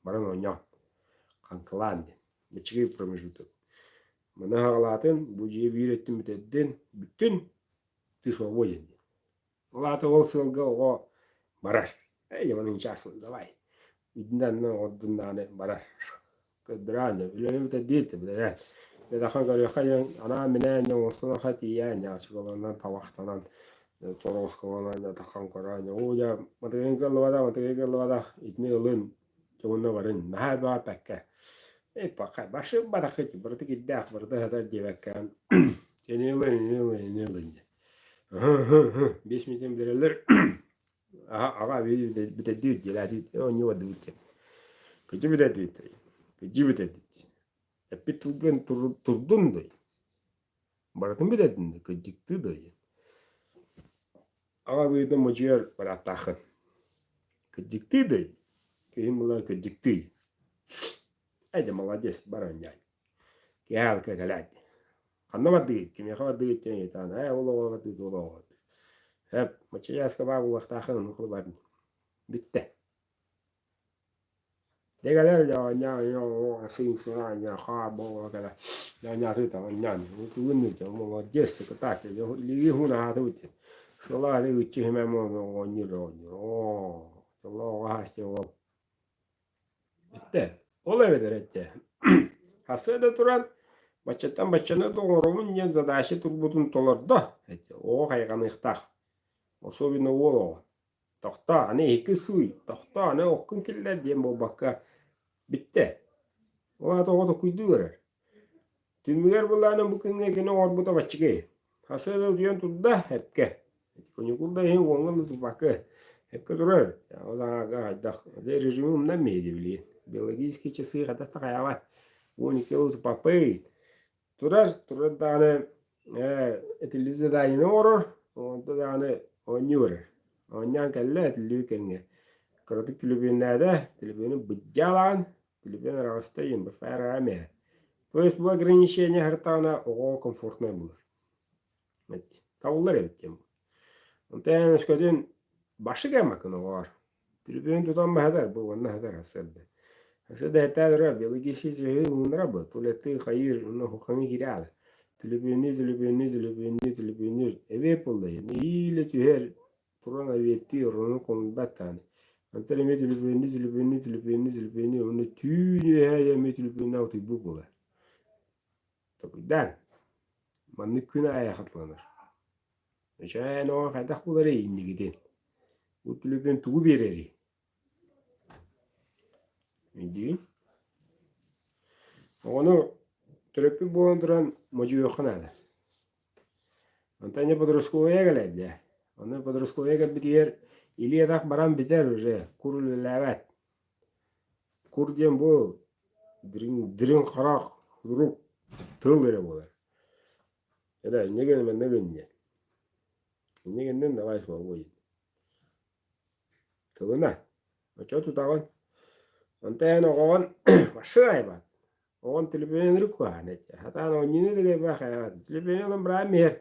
[SPEAKER 1] баран оонньоо, хаҥкылаан диэн. Быччыгый промежуток. Маны аҕалаатын, бу дьиэ биир өттүн бүтэрдин, бүттүн, ты свободен диэн. Ол аата ол сыалга оҕо барар. Эй, маны чаас давай. Итиннэ анна оҕордун даҕаны барар. Көрдөрөөн дьэ, үлэни бүтэрдиит бүтэрэн. Дахан көрүөххэ диэн анаан-минээн дьэ оҥостон аха тиийээн дьэ ачыкыланан табахтанан торуоскаланан дьэ тахан көрөөн дьэ уу дьэ матыгын кыаллыбатах матыгын кыаллыбатах итини ылын дьэ уонна барын наһаа элбэҕи эппэккэ эй паха башы барахыт барыта кирдээх барыта сатар диэбэккэ ини ылын ини ылын ини ылын диэн 5 мүнүүтэн бүтэрэллэр аҕа бүтэрдии дьиэлээтибит оонньуу бардыбыт диэн кыдьы бүтэрдибит кыдьы бүтэрдибит эппит тылгын турдун да барытын бүтэрдин да кыдьыктыы да диэн аҕа быһыытынан модьуйар бырааттааххын кыдьыктыы да киһим булан кыдьыктыы эдэ молодец бар оонньоон киэһэ кэлээт Ханна бардыгыт, кимиэхэ бардыгыт диэн ыйытаан, ээ ол оҕо бардыгыт, ол оҕо бардыгыт. Эп, маччайааска баар буолуохтааххын, оннук баар бүттэ. Эттэ, ол эбэтэр эттэ, сарсыарда туран баччаттан баччаны да оҥоробун диэн задача турбутун толордо, эттэ, оҕо хайҕаныахтаах, особенно уол оҕо. Тохтоо, аны икки сууй, тохтоо, аны оккун киллэр диэн буолбакка бүттэ. Ол аата оҕо токуйдуу көрөр. Түмүгэр былаанын бу күҥҥэ кини оҥорбута баччыгый. Хасыа да утуйан турда, эпкэ. Коньякул да иһин уоҥҥа ылытыппакка эпкэ турар. Ол аҕаага хайдах режими умнан миһиги билигин. Биологический часы хайдах да хайаабат. 12 ылытыппаппый. Турар, турар даҕаны этиллибит заданиены оҥорор, оҥордо даҕаны оонньуу барар. Оонньоон кэллэ этиллибит кэмҥэ. Кыратык түлүпүөннээтэ, түлүпүөнү быдьаалаан, түлүпүөн араҕаста иһин быфаараа То есть бу ограничение аһартаҕына оҕоҕо комфортнай буолар. Табыллар эбит диэн. Онтон өскөтүн башы гэммакын оҕоор. Түлүпүөн тутан баһадар бу уонна аһатар сырды. Сырды этээ биологический чаһыы ууннара бу туалеты хайыр уонна хухаҥы киирэ Түлүпүөннүү түлүпүөннүү түлүпүөннүү түлүпүөннүүр эбиэт буолла иилэ түһэр туран эбиэттии оронун хомуйбат даҕаны. Онтон эмиэ түлүпүөннүү түлүпүөннүү түлүпүөннүү түлүпүөннүү уонна түүн үөһэ эмиэ түлүпүөннээх утуйбут буолар. Толкуйдаан. Маннык күн аайы хатыланар. Эчээн оҕо хайдах буларый инникитин? Бу түлүпүөн тугу биэрэрий? Өйдүүн. Оҕону төрөппүт буолан туран модьуйуохха наада. Онтон эмиэ подростковайга кэлэр дии. Ону подростковайга кэлбитигэр илии-атах баран бүтэр уже, кур үлэлээбэт. Кур диэн бу дириҥ, дириҥ харах, кудурук тыл эрэ буолар. Эрэ инньэ гын манна гын диэн. Инньэ гыннын давай свободен. Тылына. Оччо тутаҕын. Онтон эн оҕоҕун массыына айбат. Оҕон төлөпүөнүн ырык куһаҕан этэ. Сатаан оонньууну да кыайбат хайаҕат. Төлөпүөнү ылан быраан иһэр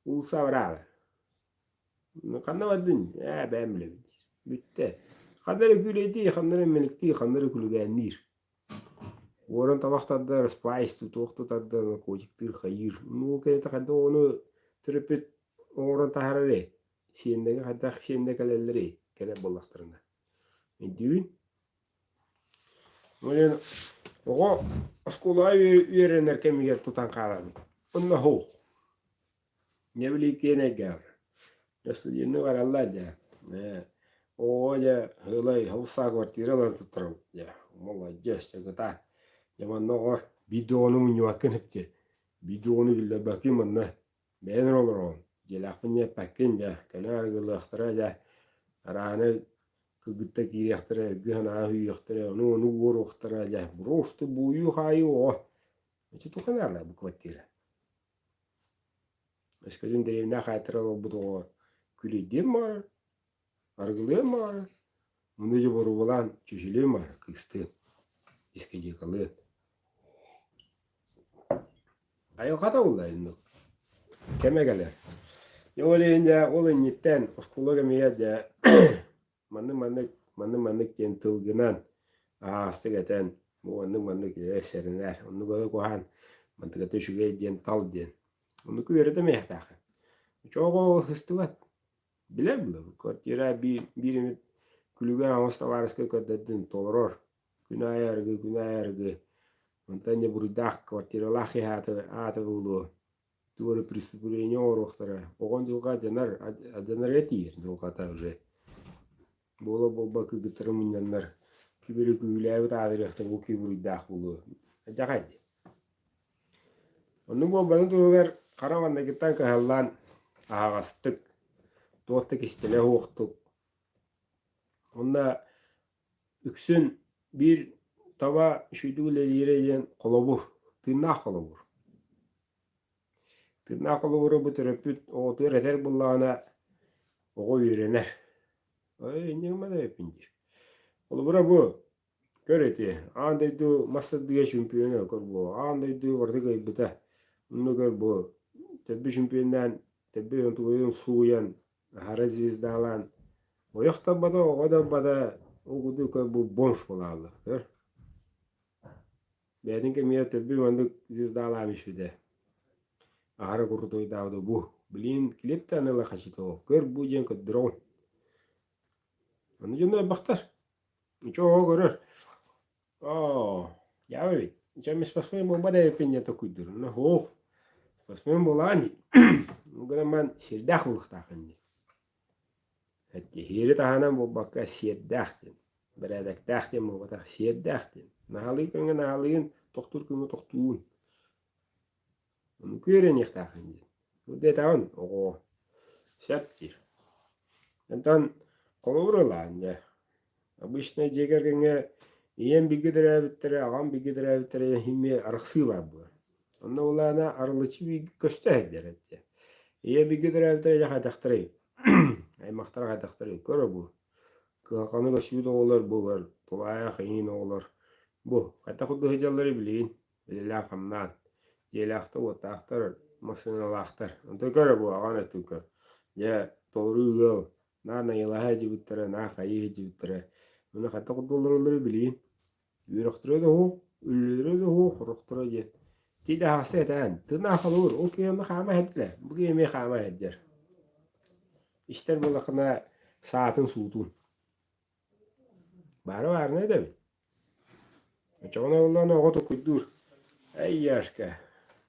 [SPEAKER 1] уулусса абыраабар. Ханна бардын? Ээ, бэйэм билэбин. Бүттэ. Ханна эрэ күүлэйдии, ханна эрэ мэниктии, ханна эрэ күлүгээнниир. Уоран табах тардар, спайс туох да тардар, наркотиктыыр, хайыыр. Ну, кэннитэ хайдах оҕону төрөппүт оҥорон таһаарар ээ. Сиэннэгэ хайдах сиэннэ кэлэллэрий? Кэлэр буоллахтарына. Өйдүүн. Ол оҕо оскуолаҕа үөрэнэр кэмигэр тутан хаалабыт. Онно суох. Дьэ били киэн эйгэҕэ. Студенныы бараллар дьэ. Оҕо дьэ сыалай хабыс-саа квартира ылан туттарабыт дьэ. Молодец, дьэ кытаат. Дьэ манна оҕо биир да оҕону мунньубаккын эптиэ. Биир да оҕону киллэрбэккин манна Бэйэҥ эрэ олороҕун, дьиэлээхпин диэппэккин дьэ, кэлэн арыгылыахтара дьэ, арааны кыргытта киириэхтэрэ, өйгө-санаа үүйүөхтэрэ, ону-ону уоруохтара дьэ, просто буойуу-хаайыы оҕо. Ити туох наада бу квартира? Өскөтүн дэриэбинэ хаайтара олорбут оҕо күлэйдиэн баҕарар, арыгылыан баҕарар. Ону дьэ боруобалаан чүчүлүөм баара кыыстыын, дискотекалыын. Айылҕата буолла инник кэмэ кэлэр. Дьэ ол иһин дьэ ол инниттэн оскуола кэмигэр дьэ маннык-маннык, маннык-маннык диэн тылгынан аһаҕастык этэн, бу маннык-маннык ээ сэрэнээр, оннук өйө куһаҕан, мантыката үчүгэй диэн тал диэн. Оннук үөрэтэмиэхтээххин. Чоҕо сыстыбат. Билэр буолабыт. Квартира биир, биир эмит күлүгэ аҥос табаарыска көрдөрдүн толорор. Күн аайы арыгы, күн аайы арыгы. Онтон дьэ буруйдаах квартиралаах киһи аата, аата буолуо. Тугу эрэ преступление оҥоруохтара. Оҕон дьылҕа алдьанар, алдьанарга тиийэр дьылҕата уже. Буола-буолба кыргыттары мунньаннар ким эрэ күүһүлээбит аатырыахтара бу киһи буруйдаах буолуо. Алдьархай дии. Оннук буолбатын туһугар хара маҥнайгыттан кыһаллан аһаҕастык, туох да кистэлэ суохтук уонна үксүн биир таба үчүгэйдик үлэлиирэ диэн холобур, тыыннаах холобур. Тыыннаах холобуру бу төрөппүт оҕотугар этэр буоллаҕына оҕо үөрэнэр. Ой, инньэ гыммат эбиппин диир. Холобура бу Көр ити, аан дойду мас тардыыга чемпиона көр бу, аан дойду барыта кыайбыта. Онно көр бу, төрдү чемпионнаан, төрдү онтугуйун сууйан, аһара звездалаан, ойох да ылбата, оҕо да ылбата, ол курдук көр бу бомж буолааллар, көр. Бэйэтин кэмигэр төрдү маннык звездалаан испитэ. Аһара курутуйдаабыта бу. Блин, клип да аныла хачытоо. Көр бу диэн көрдөрөҕүн. Аны дьоно элбэхтэр. Ничего көрөр. Оо, дьаабы эбит. Дьэ, мин спортсмен буолбат эбиппин диэн толкуйдуур. Онно суох. Спортсмен буолаҕын дии. Ол гынан баран сиэрдээх буолуохтааххын дии. Сиэри таһынан буолбакка сиэрдээх диэн. Бэрээдэктээх диэн буолбатах, сиэрдээх диэн. Наһаалыы күҥҥэ наһаалыыгын, тохтуур күҥҥэ тохтуугун. Ону күөрэниэхтээххин диэн. Бу диэтэҕин оҕо сөп диир. Онтон холобур ылаан дьэ. Обычно дьиэ кэргэҥҥэ ийэм бииргэ төрөөбүттэрэ, аҕам бииргэ төрөөбүттэрэ иһимиэ арахсыы баар буолар. Онно улаана арылыччы бииргэ көстө сылдьар этэ. Ийэ бииргэ төрөөбүттэрэ дьэ хайдахтарый? Аймахтара хайдахтарый? Көрө бу. Кыһалҕаны көрсүбүт оҕолор буолар, тулаайах иҥин оҕолор. Бу хайдах курдук сылдьалларый билигин? Үлэлээн-хамнаан, дьиэлээхтэр-уоттаахтар, массыыналаахтар. Онтон көр бу аҕаҥ өттүн көр. Дьэ, толору ыал, наар найылаһа сылдьыбыттара, наар хайыы сылдьыбыттара. Ону хайдах курдук олороллоро билигин. Үөрэхтэрэ да суох, үлэлэрэ да суох, сорохторо диэн. Ити да аһаҕастык этээн, тыыннаах холобур, ол киһи онно хаама иһэрдилэр, бу киһи эмиэ хаама иһэрдэр. Истэр буоллаххына саатын суутун. Баара баарына этэбин. Оччоҕуна буоллаҕына оҕо толкуйдуур: «Эй, Яшка,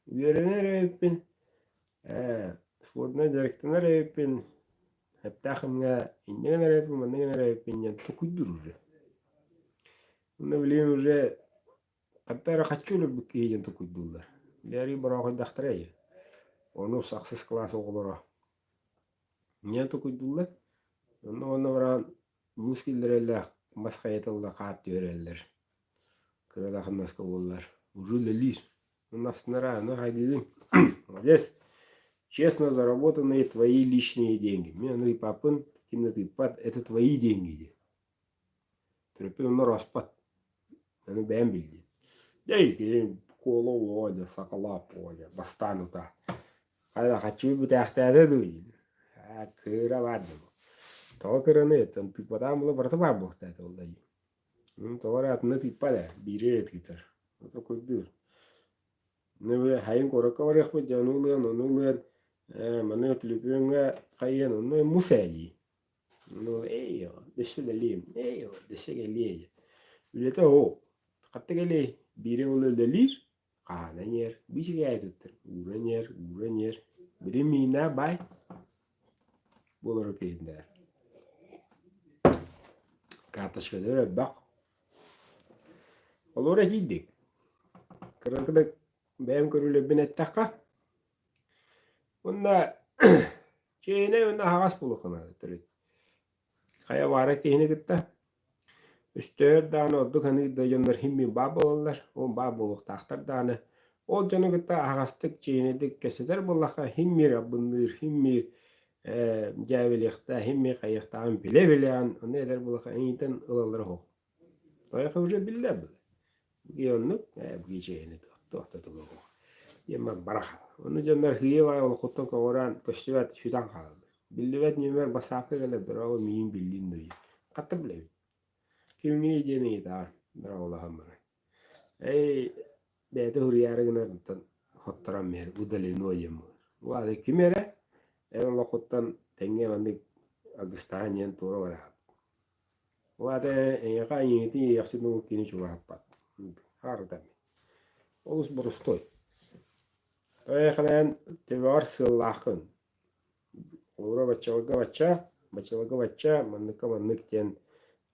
[SPEAKER 1] үөрэнэр эбиппин, ээ, спордунан дьарыктанар эбиппин, сөптөөх кэмҥэ инньэ гынар эбиппин, манна гынар эбиппин» диэн толкуйдуур уже. Уонна билигин уже ханта эрэ хаччы өлөрбүт киһи диэн толкуйдууллар. Бээрий бороохойдохторо ээ. Ону ахсыс кылаас оҕолоро Инньэ толкуйдууллар. Онно уонна баран муус киллэрэллэр, мас хайытылла хаар түһэрэллэр. Кыра да хамнаска буоллар. Уже үлэлиир. Уонна астынар ну хайдыыбын. Молодец. Честно заработанные твои личные деньги. Мин аны ыйпаппын, ким да тыыппат, это твои деньги диэн. Төрөппүт онно орооспот. Аны бэйэм билдим. Дьэ ити куола уоҕа дьэ сакалаап уоҕа дьэ бастаан утаа. Хайа хаччыбыт бүтээхтээтэ дуу диир. Аа кыра баар дии. Тоҕо кыраны оттон тыыппатаҕым буолла барыта баар буолуохтаах этэ буолла дии. Тоҕо эрэ атыны тыыппат ээ, биири эрэ тыытар. Ото курдуур. Ну били хайын куоракка барыахпыт дьэ ону ылыан, ону ылыан, ээ маны түлүпүөҥҥэ хайыан, онно мус ээ дии. Ну, эй, дөссө үлэлиэм, эй, дөссө кэлиэй. Үлэтэ суох. Хатта кэлиэй, биирэ ол үлэлиир, хаһаанан иһэр, бичигээйи туттар, ууран иһэр, ууран иһэр. Били миинэ баай буолара киһиннээр. Карточкалар элбэх. Олору этийдик. Кыратык бэйэм көрүүлэрбин эттэххэ, Уонна чиэһинэй уонна аһаҕас буолуохха наада төрүт. Хайа баара киһини кытта өстөөр даҕаны ордук саныыр да дьоннор син баар буолаллар, ол баар буолуохтаахтар даҕаны. Ол дьону кытта аһаҕастык, чиэһинэйдик кэпсэтэр буоллахха син биир албынныыр, син биир Дьээбэлиэхтээхин хайыахтааҕын билэ-билэҕин, ону эдэр буоллахха эйиитин ылаллара суох. Тойоко уже биллэр было. Бу оннук, бу чэйини туох да туга суох. Диэн бара хаалар. Ону дьоннор хыйа-баай олоххуттан көҕүрээн көстүбэт сүтэн хаалаллар. Биллибэт нүөмэр бассаапка кэлэр дорообо миигин биллин дуу диэн. Хатта билэбит. Кимҥиний диэн ыйытаҕын дорооболоһон баран. Эй, бэйэтэ суруйаары гынар оттон хотторон биһэр удалено диэн буолар. Бу аата ким эрэ эн олоххуттан тэҥҥэ маннык аргыстаһан диэн туора бараабыт. Ол аата эйиэхэ айыыһытын иэйэхсит омук кини чугаһаппат. Хаарытан. Олус боростуой. Эйиэхэнэн төбөҕөр сыаллааххын. Холобура баччаларга бачча, баччаларга бачча, манныкка маннык диэн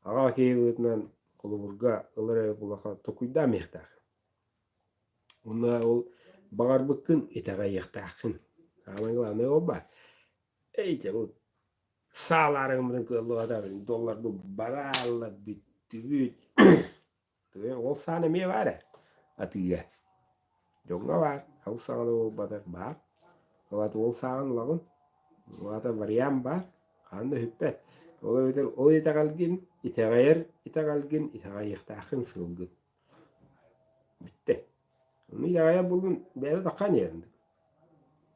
[SPEAKER 1] аҕа киһи быһыытынан холобурга ылар эрэ буоллахха толкуйдаан иһиэхтээх. Уонна ол баҕарбыккын итэҕэйиэхтээххин. Саамай главное ол баар. Эй, дьэ бу саалаарыҥмытын кыаллыбата долларбыт бараалла бүттүбүт. Ол саан эмиэ баар ээ атыыга. Дьоҥҥо баар, ол саҕана буолбатар баар. Ол аата ол сааҕын ылаҕын, ол аата вариант баар, хаһан да сүппэт. Ол эбэтэр ол итэҕэлгин, итэҕэйэр итэҕэлгин, итэҕэйиэхтээххин сыалгын. Бүттэ. Ону итэҕэйэр буоллун бэйэтэ таххан иһэр.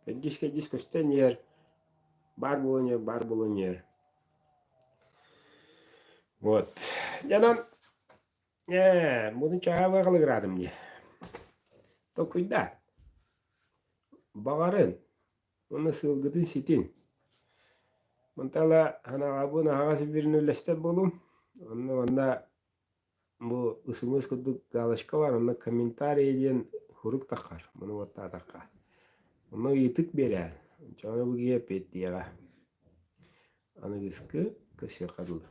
[SPEAKER 1] Кэрдиис-кэрдиис көстөн иһэр, баар буолан иһэр, баар буолан иһэр. Вот. Дьонон буну чаҕаабыга халыгыраатым дии. Толкуйдаа. Баҕарын уонна сыалгытын ситин. Мантала ханаҕабын аһаҕас эфирин үллэстэр буолуум. Онно манна бу ысымыыс курдук галочка бар, онно комментарий диэн сурук таххар, муну уоттаатахха. Онно ыйытык биэрээр. Оччоҕуна бу киһи эппиэттиэҕэ. Аныгыскы көрсүөххэ дылы.